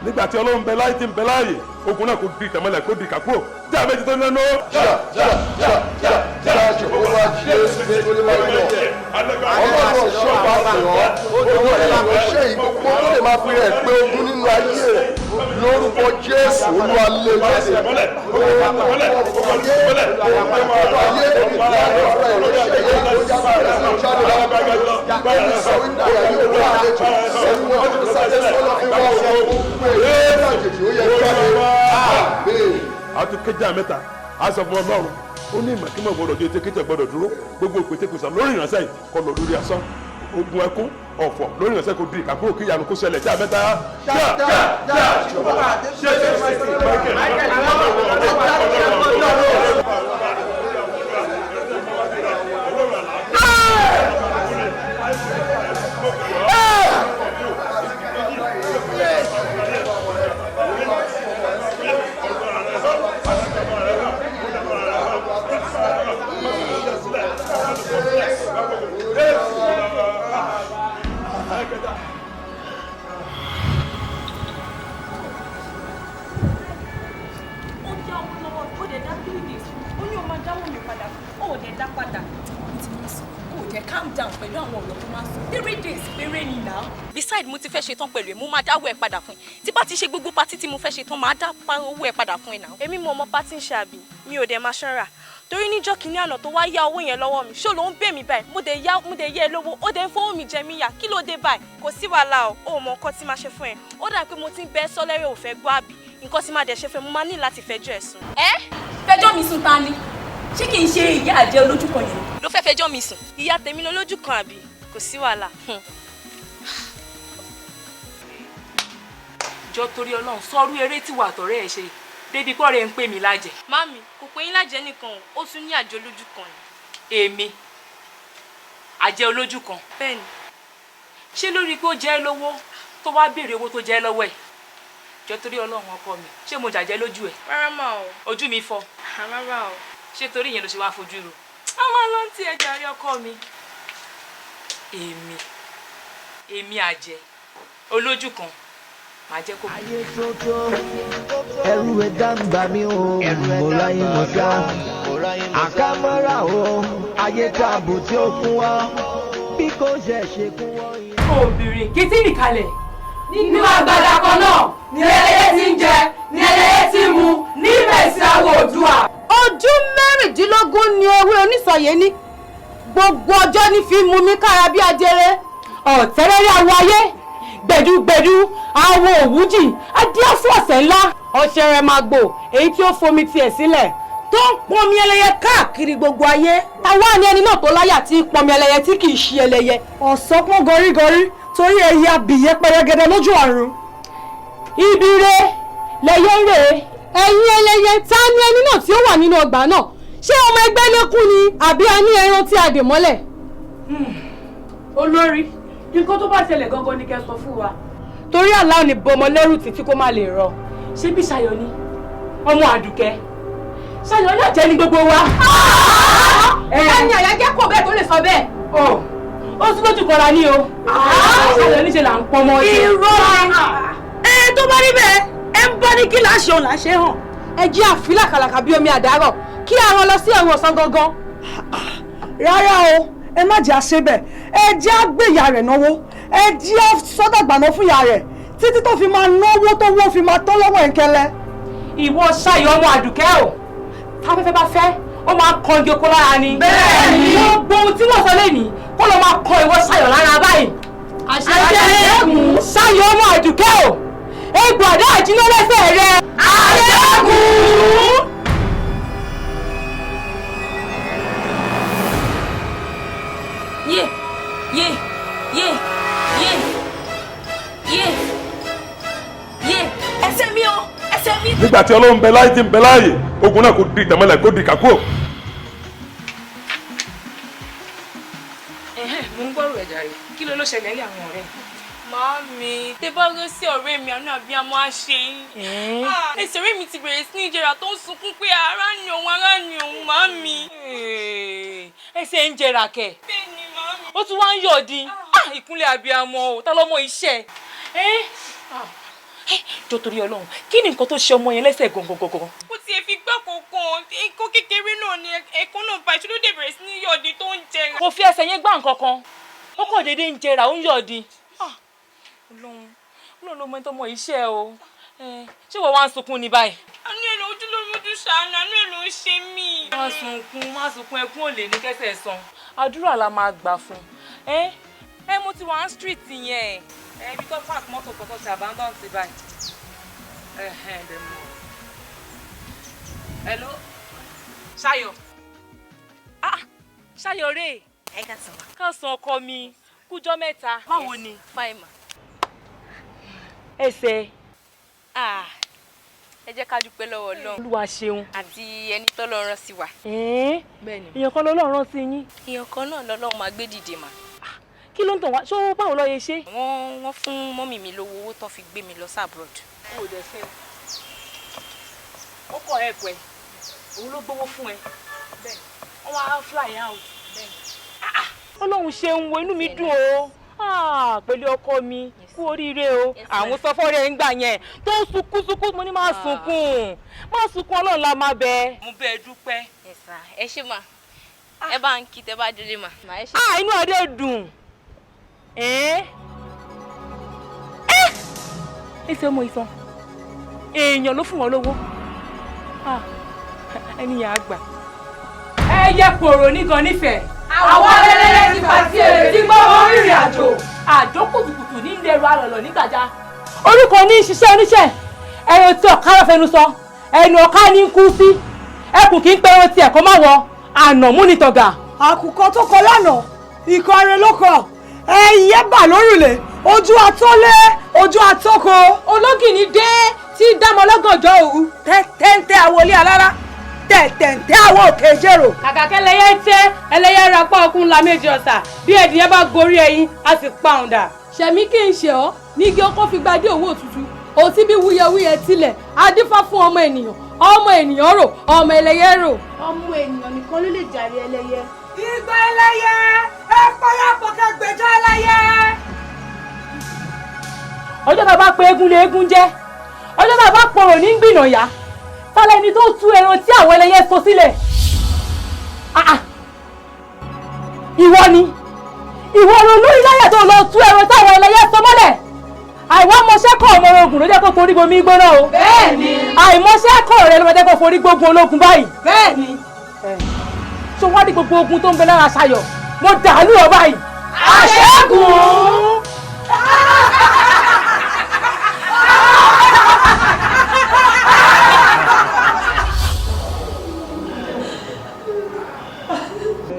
nígbà tí Ọlọ́run bẹ láyé tí ń bẹ láàyè ogun náà kò di ìtẹ̀mọ́lẹ̀ kò di ìkàkúrò tí a méje tó ní lẹ́nu.
Ọlọ́run ọ̀ṣọ́ bá pè ọ́, ìránṣẹ́ yìí gbogbo tó lè máa fi rẹ̀ pé ogun nínú ayé rẹ̀ lórúkọ Jésù Olúwa lé jáde.
A tún kéjà mẹ́ta a sọ fún Ọlọ́run ó ní ìmọ̀ kí mọ̀ gbọ́dọ̀ dé etí gbọ́dọ̀ dúró gbogbo òpètè kùsà lórí ìránṣẹ́ yìí kọ lọ lórí asán ogun ẹkún ọ̀fọ̀ lórí ìránṣẹ́ kò di ìkàkúrò kí ìyanu kó ṣẹlẹ̀ já mẹ́ta já já já ṣe ṣe ṣe.
Beside, mo ti fẹ́ ṣe tán pẹ̀lú ẹ̀, mo máa dáwọ́ ẹ̀ padà fún ẹ. Tí bá ti ṣe gbogbo patí tí mo fẹ́ ṣe tán, máa dá owó ẹ̀ padà fún ẹ náà.
Èmi mo mọ pátí ń ṣe àbí, mi ò dẹ̀ máa ṣọ́ra. Torí níjọ́ kìíní àná tó wá yá owó yẹn lọ́wọ́ mi, ṣó ló ń bẹ̀ mí báyìí? Mo dẹ̀ yá ẹ lówó, ó dẹ̀ ń fowó mi jẹ mí yà, kí ló dé báyìí? Kò sí wàhálà o, ó mọ nǹkan tí máa ṣe fún ẹ. Ó dà pé mo ti ń bẹ́ sọ́lẹ́rẹ́ ò fẹ́ gbọ́ àbí, nǹkan tí máa dẹ̀ ṣe fún ẹ, mo máa ní láti fẹjọ́ ẹ̀ sùn.
Ẹ fẹjọ́ mi sùn ta ni? Ṣé kì í ṣe ìyá àjẹ́ olójú kan yẹn ló fẹ́ fẹjọ́ mi sùn?
Ìyá tèmi lolójú kan àbí, kò sí wàhálà.
Jọ torí Ọlọ́run sọrú eré tí wà tọ̀rẹ́ ẹ ṣe débi pọ rẹ ń pè mí lájẹ.
Mami, kò pé yín lájẹ nìkan o, ó tún ní àjọ olójú kan ni.
Èmi àjẹ́ olójú kan.
Bẹ́ẹ̀ni.
Ṣé lórí pé ó jẹ́ lówó tó wá béèrè owó tó jẹ́ lọ́wọ́ ẹ̀? Jọ torí Ọlọ́run ọkọ mi, ṣé mo jàjẹ́ lójú ẹ̀?
Rárá mà o.
Ojú mi fọ́.
Rárá o.
Ṣé torí ìyẹn ló ṣe wá fojú ro? Àwọn ló ń ti ẹja rí ọkọ mi. Èmi àjẹ́ olójú kan màá jẹ́ kó.
Ayé tótó, ẹrù ẹ̀dá ń bà mí o, mo ráyé mo sá àkàmọ́ra o, ayé káàbò tí ó kún wá bí kò ṣe ṣe kún wọ́n.
Obìnrin kì í tí nìkalẹ̀ nínú agbada kan náà ní ẹlẹ́yẹ tí ń jẹ ní ẹlẹ́yẹ tí ń mu ní ìmẹ̀sí àwọ̀ Oòduà.
Ojú 16 ni ewé onísọ̀yé ní, gbogbo ọjọ́ ní fi mú mi kára bí ajere.
Ọ̀tẹ́rẹ́rẹ́ awo ayé, gbẹ̀dúgbẹ̀dú awo òwújì, adíá fún ọ̀sẹ̀ ńlá, ọ̀ṣẹ̀rẹ̀ màgbò èyí tí ó fomi tiẹ̀ sílẹ̀
tó ń pọnmi ẹlẹ́yẹ káàkiri gbogbo ayé. Àwa ni ẹni náà tó láyà tí ń pọnmi ẹlẹ́yẹ tí kì í ṣe ẹlẹ́yẹ.
Ọ̀sán pọ́n gọrígọrí torí ẹyẹ abìyẹ́ pẹrẹgẹdẹ lójú ọ̀run.
Ibi re lẹyẹ ń rè é.
Ẹ̀yin ẹlẹ́yẹ, ta ni ẹni náà tí ó wà nínú ọgbà náà? Ṣé ọmọ ẹgbẹ́ lẹ́kún ni àbí a ní ẹran tí a dè mọ́lẹ̀?
Olórí, nǹkan tó bá ṣẹlẹ̀ gangan ni kẹ́ sọ fún wa. Torí àlá ò ní bọmọ lẹ́rù títí kó má lè rọ. Ṣé bí Ṣayọ̀ ni? Ọmọ Àdùkẹ́. Ṣayọ̀ náà jẹ́ ní gbogbo wa.
Ẹni àyájẹ́ kò bẹ́ẹ̀ tó lè sọ bẹ́ẹ̀.
Ó tún lójú kọra ní o. Ṣayọ̀ níṣe là ń pọnmọ jẹ.
Irọ́ ni. Ẹ tó bá rí bẹ́ẹ̀, ẹ ń bá ní kí là ń ṣe òun là ń ṣe hàn. Ẹ jẹ́ àfilà kàlàkà bí omi àdárọ̀ kí a rán lọ sí ẹ̀wọ̀n ọ̀sán gangan.
Rárá o, ẹ má jẹ́ àṣẹ bẹ́ẹ̀, ẹ jẹ́ àgbéyà rẹ̀ náwó, ẹ jẹ́ sọ́dàgbàná fún ìyá rẹ̀ títí tó fi máa náwó tó wó fi máa tán lọ́wọ́ ẹ̀ńkẹ́lẹ́.
Ìwọ Ṣayọ̀ ọmọ Àdùkẹ́ o, táfẹ́fẹ́ bá fẹ́ ó máa kan igi oko lára ni. Bẹ́ẹ̀ni. Gbogbo ohun tí wọ́n sọ lẹ́nìí kó lọ máa kọ ìwọ Ṣayọ̀ lára báyìí. Àṣẹ. Ṣayọ̀ ọmọ Àdùkẹ́ o, egbò àdá àjínà lẹ́sẹ̀ rẹ. Àṣẹ́gun.
Yé yé yé yé yé yé, ẹsẹ̀ mi o, ẹsẹ̀ mi.
Nígbà tí Ọlọ́run bẹ láyé tí ń bẹ láàyè, ogun náà kò di ìtàmọ́lẹ̀ kó di ìkàkó.
Mo ń gbọ́rọ̀ ẹ̀jà rẹ̀, kí ló ṣẹlẹ̀ ní àwọn ọ̀rẹ́?
Màámi, tẹ bá rán sí ọ̀rẹ́ mi àánú àbí àmọ́ á ṣe yín. Ẹsẹ̀ ọ̀rẹ́ mi ti bẹ̀rẹ̀ sí ní jẹrà tó ń sunkún pé ara ni òun, ara ni òun, màámi.
Ẹsẹ̀ ń jẹrà kẹ̀.
Bẹ́ẹ̀ni màámi.
Ó tún wá ń yọ̀ di. Ìkúnlẹ̀ abiyamọ o, ta lọ́mọ iṣẹ́? Jọ torí Ọlọ́run, kí ni nǹkan tó ṣe ọmọ yẹn lẹ́sẹ̀ gangan gangan?
Kò tiẹ̀ fi gbá kankan, nǹkan kékeré náà ni ẹ̀kọ́ náà bá ìṣúná dé bẹ̀rẹ̀ sí ní yọ̀dí tó ń jẹrà.
Kò fi ẹsẹ̀ yẹn gbá nǹkan kan, ó kàn déédéé ń jẹrà, ó ń yọ̀dí. Ọlọ́run, Ọlọ́run ló mọ ẹni tó mọ iṣẹ́ o. Ṣé ìwọ wá ń sunkún ni báyìí?
Àánú ẹ̀ ló ojú ló rújú ṣàánú, àánú ẹ̀ ló ń ṣe mí.
Má sunkún, má sunkún, ẹkún ò lè ní kẹ́sẹ̀ san. Àdúrà la máa gbà fún. Ẹ mo ti wà ní street yẹn. Ibi tó park mọ́tò kọ̀ọ̀kan ti abandon ti báyìí. Hello, Ṣayọ̀. Ah, Ṣayọ̀ rè.
Ẹ káàsán.
Káàsán ọkọ mi, kújọ́ mẹ́ta. Báwo ni?
Fine ma.
Ẹsẹ̀.
Ah, ẹ jẹ́ ká dúpẹ́ lọ́wọ́ Ọlọ́run.
Olúwa ṣeun.
Àti ẹni tọ́lọ́run rán sí wa. Bẹ́ẹ̀ni.
Èèyàn kan lọ́lọ́run rán sí yín.
Èèyàn kan náà lọ́lọ́run máa gbé dìde mà.
Kí ló ń tàn wá? Ṣé ó báwo ló yẹ ṣe?
Wọ́n fún mọ́mì mi lówó owó tó fi gbé mi lọ sí abroad.
Ó ò dẹ̀ fẹ́. Ó kọ̀ ẹ̀ pẹ́. Òun ló gbowó fún ẹ. Bẹ́ẹ̀. Wọ́n wá fly out. Bẹ́ẹ̀. Ọlọ́run ṣeun wo, inú mi dùn o. Pẹ̀lú ọkọ mi, kú oríire o. Àwọn sọfọ́rẹ́ ń gbà yẹn tó ń sunkún sunkún, mo ní má sunkún, má sunkún, Ọlọ́run la máa bẹ. Mo bẹ ẹ dúpẹ́.
Ẹ ṣé mà, ẹ bá ń kí tẹ bá délé mà.
Inú adé dùn. Ẹsẹ̀ ọmọ ìsàn, èèyàn ló fún wọn lówó. Ẹni yẹn á gbà. Ẹyẹ kòrò nígan nífẹ̀ẹ́.
Àwọn ẹlẹ́yẹ ti pàtí èrè tí gbọ́ wọn rìnrìn àjò.
Àjò kùtùkùtù ní ilé-ẹ̀rọ alọ̀lọ̀ nígbàjá. Orúkọ ní ṣiṣẹ́ oníṣẹ́, ẹran tí ọ̀ká ló fẹnu sọ, ẹnu ọ̀ká ní kú sí. Ẹkùn kì í pẹ́ ẹran tí ẹ̀kọ́ má wọ, ànàmú ni tọ̀gà.
Àkùkọ tó kọ lánàá, ìkọrin ló kọ, ẹyẹ bà lórùlé, ojú atọ́lé, ojú atọ́kọ.
Ológìní dé tí dámọ̀ lọ́gànjọ́ òru, tẹ́ńtẹ́ àwọlé alára, tẹ̀tẹ̀ǹtẹ̀ àwọn òkè ìjẹ̀rò.
Kàkà kẹlẹyẹ tẹ ẹlẹyẹ rapá ọkùn la méjì ọ̀sà, bí ẹdìyẹ bá gorí ẹyin a sì pa òun dà.
Ṣẹ̀mí kì í ṣe ọ́ ní igi ọkọ̀ fi gbadé òwò òtútù, òtí bí wúyẹwúyẹ tilẹ̀ adífá fún ọmọ ènìyàn, ọmọ ènìyàn rò, ọmọ ẹlẹ́yẹ rò.
Ọmọ ènìyàn nìkan ló lè jàre ẹlẹ́yẹ.
Ìgbà ẹlẹ́yẹ ẹ parapọ̀ kẹgbẹ́jà
Ọjọ́ tá a bá pe eégún lé eégún jẹ́, ọjọ́ tá a bá pọ̀rọ̀ ní gbìnàyà, tálẹ̀ ni tó tú ẹran tí àwọn ẹlẹ́yẹ sọ sílẹ̀. Ìwọ ni ìwọ ló lórí láyà tó lọ tú ẹran táwọn ẹlẹ́yẹ sọ mọ́lẹ̀. Àìwá mọṣẹ́ kọ́ ọmọ ogun ló jẹ́ kó forí gbomi gbóná o. Bẹ́ẹ̀ni. Àìmọṣẹ́ kọ́ rẹ ló jẹ́ kó forí gbógun ológun báyìí. Bẹ́ẹ̀ni. Ṣé wá ní gbogbo ogun tó ń bẹ lára Ṣayọ̀? Mo dàlú ọ báyìí. Àṣẹ́gun.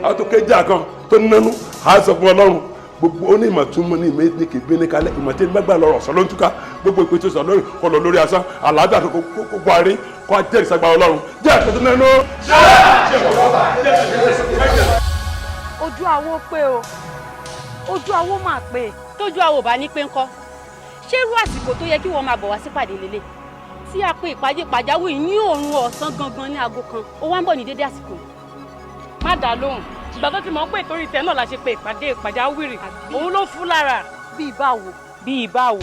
Àtòkèjà kan tó nánú a sọ fún Ọlọ́run gbogbo ó ní ìmọ̀ tún mọ́ ní ìmọ̀ ní kì í gbé ní kalẹ̀ ìmọ̀ tí gbàgbà lọ́rọ̀ sọ ló ń túká gbogbo ìpè tó sọ lórí kọlọ̀ lórí asán àlàáfíà tó kó parí kó ajẹ́rìí sagbára Ọlọ́run jẹ́ àtúntò tó nánú.
Ojú awo pé o, ojú awo máa pé.
Tójú awo bá ní pé ńkọ́, ṣé irú àsìkò tó yẹ kí wọ́n máa bọ̀ wá sípàdé lélẹ̀ tí a pe ìpàdé pàjáwìrì ní òru ọ̀sán gangan ní aago kan, ó wá ń bọ̀ ní dédé àsìkò.
Má dá lóhùn, ìgbà tó ti mọ̀ pé torí tẹ náà la ṣe pé ìpàdé pàjáwìrì, òun ló fún lára.
Bíi báwo? Bíi báwo?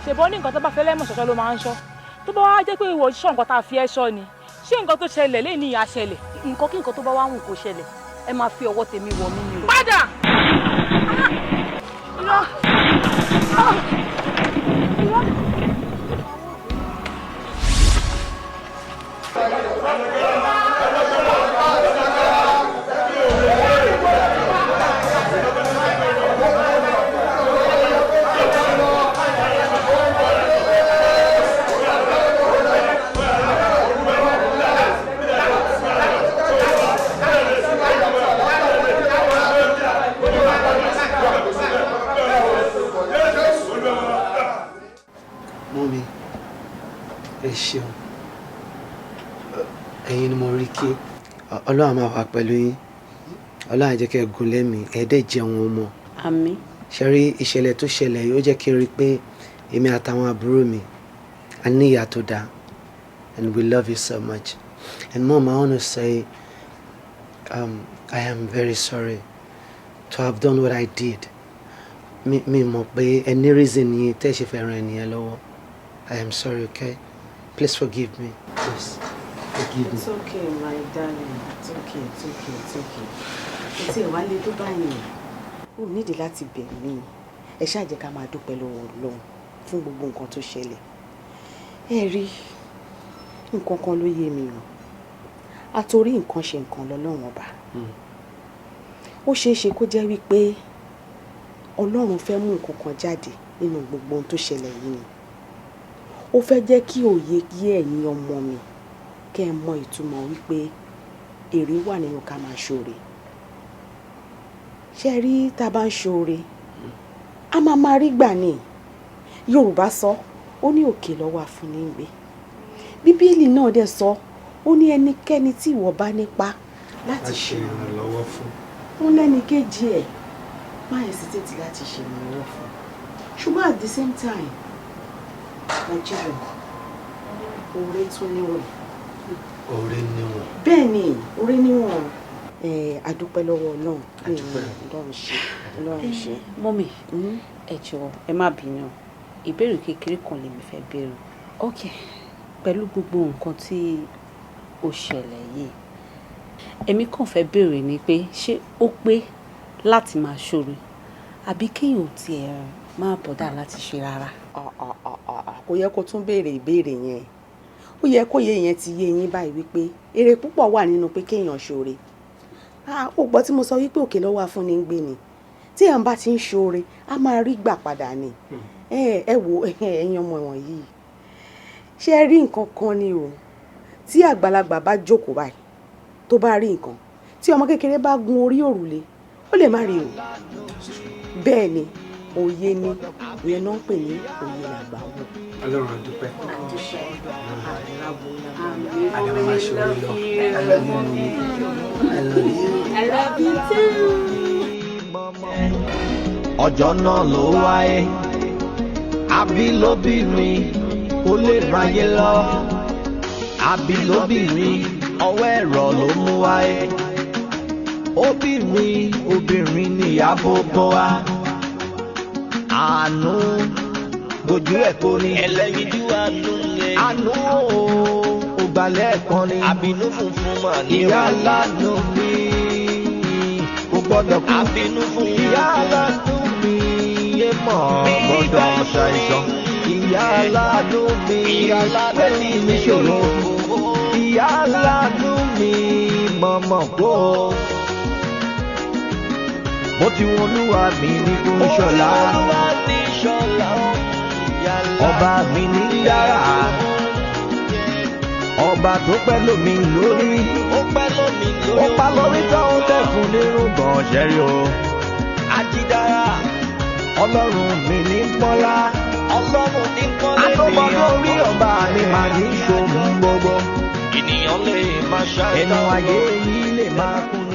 Ṣèbọn ní nǹkan tó bá fẹ́ lẹ́mọ̀ ṣọ̀ṣọ́ ló máa ń ṣọ́. Tó bá wá jẹ́ pé ìwọ ṣọ́ nǹkan tá a fi ẹ́ ṣọ́ ni, ṣé nǹkan tó ṣẹlẹ̀ lè ní ìyá ṣẹlẹ̀?
Nǹkan kí nǹkan tó bá wá wù kó ṣẹlẹ̀, ẹ máa fi ọwọ́ tèmi wọ̀ mí ni o.
Padà!
Mọ́mi, ẹ ṣeun, ẹ̀yin ni mo rí kí Ọlọ́run máa wà pẹ̀lú yín, Ọlọ́run á jẹ́ kẹ́ ẹ gùn lẹ́mìí, ẹ dẹ̀ jẹun ọmọ.
Àmín.
Ṣe rí ìṣẹ̀lẹ̀ tó ṣẹlẹ̀ yìí, ó jẹ́ kí n rí i pé èmi àtàwọn àbúrò mi a ní ìyá tó dáa, and we love you so much. And mom, I want to say I am very sorry to have done what I did. Mi mọ̀ pé any reason yìí tẹ́ ṣe fẹ́ ran ènìyàn lọ́wọ́. I am sorry, okay? Please forgive me. Please forgive me.
It's okay, my darling. It's okay, it's okay, it's okay. Kò tí ì wá lé tó báyìí. O nídìí láti bẹ̀ mí. Ẹ ṣáà jẹ́ ká máa dúpẹ́ lọ́wọ́ Ọlọ́run fún gbogbo nǹkan tó ṣẹlẹ̀. Ẹ rí, nǹkan kan ló yé mi o. Àtorí nǹkan ṣe nǹkan lọ́lọ́run ọba. Ó ṣeé ṣe kó jẹ́ wípé Ọlọ́run fẹ́ mú nǹkan kan jáde nínú gbogbo ohun tó ṣẹlẹ̀ yìí ni. Ó fẹ́ jẹ́ kí òye yé ẹ̀yin ọmọ mi, kẹ́ ẹ mọ ìtumọ̀ wípé èrè wà nínú ká máa ṣoore. Ṣé ẹ rí, tá a bá ń ṣoore, a máa máa rí gbà ni. Yorùbá sọ, ó ní òkè lọ́wọ́ afúnni ń gbé. Bíbélì náà dẹ̀ sọ, ó ní ẹnikẹ́ni tí ìwọ bá nípa láti ṣe
ìrànlọ́wọ́ fún.
Ó lẹ́ni kejì ẹ̀, má hesitate láti ṣe ìrànlọ́wọ́ fún. Ṣùgbọ́n at the same time, my children, oore tún níwọ̀n.
Oore níwọ̀n.
Bẹ́ẹ̀ ni, oore níwọ̀n. A dúpẹ́ lọ́wọ́ Ọlọ́run. Ọlọ́run ṣe, Ọlọ́run ṣe.
Mọ́mì, ẹ jọ̀ọ́ ẹ má bínú, ìbéèrè kékeré kan lèmi fẹ́ béèrè. Ok, pẹ̀lú gbogbo nǹkan tí ó ṣẹlẹ̀ yìí, èmi kàn fẹ́ béèrè ni pé ṣé ó pé láti máa ṣoore àbí kéèyàn tiẹ̀ máa bọ̀dà láti ṣe rárá?
Kò yẹ kó tún béèrè ìbéèrè yẹn. Ó yẹ kó yé yẹn ti yé yín báyìí wípé èrè púpọ̀ wà nínú pé kéèyàn ṣoore. Ó gbọ́ tí mo sọ wípé òkè lọ́wọ́ afúnni ń gbé ni. Tí èèyàn bá ti ń ṣoore, a máa rí gbà padà ni. Ẹ wo ẹ̀yin ọmọ wọ̀nyí, ṣé ẹ rí nǹkan kan ni o? Tí àgbàlagbà bá jókòó báyìí, tó bá rí nǹkan, tí ọmọ kékeré bá gun orí òrùlé, ó lè má rí o. Bẹ́ẹ̀ ni, òye ni, ìyẹn náà ń pè ní òye làgbà wò.
Ọlọ́run a dúpẹ́. Àdàmú máa ṣe orí lọ. I love you, mommy. I love you.
I love you too.
Ọjọ́ náà ló wáyé, àbí lóbìnrin ó lè ráyé lọ, àbí lóbìnrin ọwọ́ ẹ̀rọ ló mú wáyé. Obìnrin obìnrin níyà gbogbo wa, àánú Dojú ẹ̀ kò ní.
Ẹlẹ́yinjú àánú ni.
Àánú o gbalẹ̀ kan ni.
Àbínú funfun mà ní.
Ìyá aláàánú mi kò gbọ́dọ̀ kú.
Àbínú funfun.
Ìyá aláàánú mi yé mọ̀ gbọ́dọ̀ ṣàìsàn. Ìyá aláàánú mi pẹ̀lú mi ṣòro. Ìyá aláàánú mi mọ̀mọ́ kó. Mo ti wọn olúwa mi ní kó ń ṣọlá. Ọba mi ní dára. Ọba tó pẹ́ lómi lórí. Ó pa lórí tó ń tẹ̀fún nírúgbọ̀n ṣẹ́rí o.
Ajídára.
Ọlọ́run mi ní pọ́nlá.
Ọlọ́run ní pọ́nlá.
Àtọ́mọdé orí ọba mi máa ní ṣòun gbogbo.
Ènìyàn lè máa ṣáìtàn.
Ẹnu ayé yìí lè máa kún.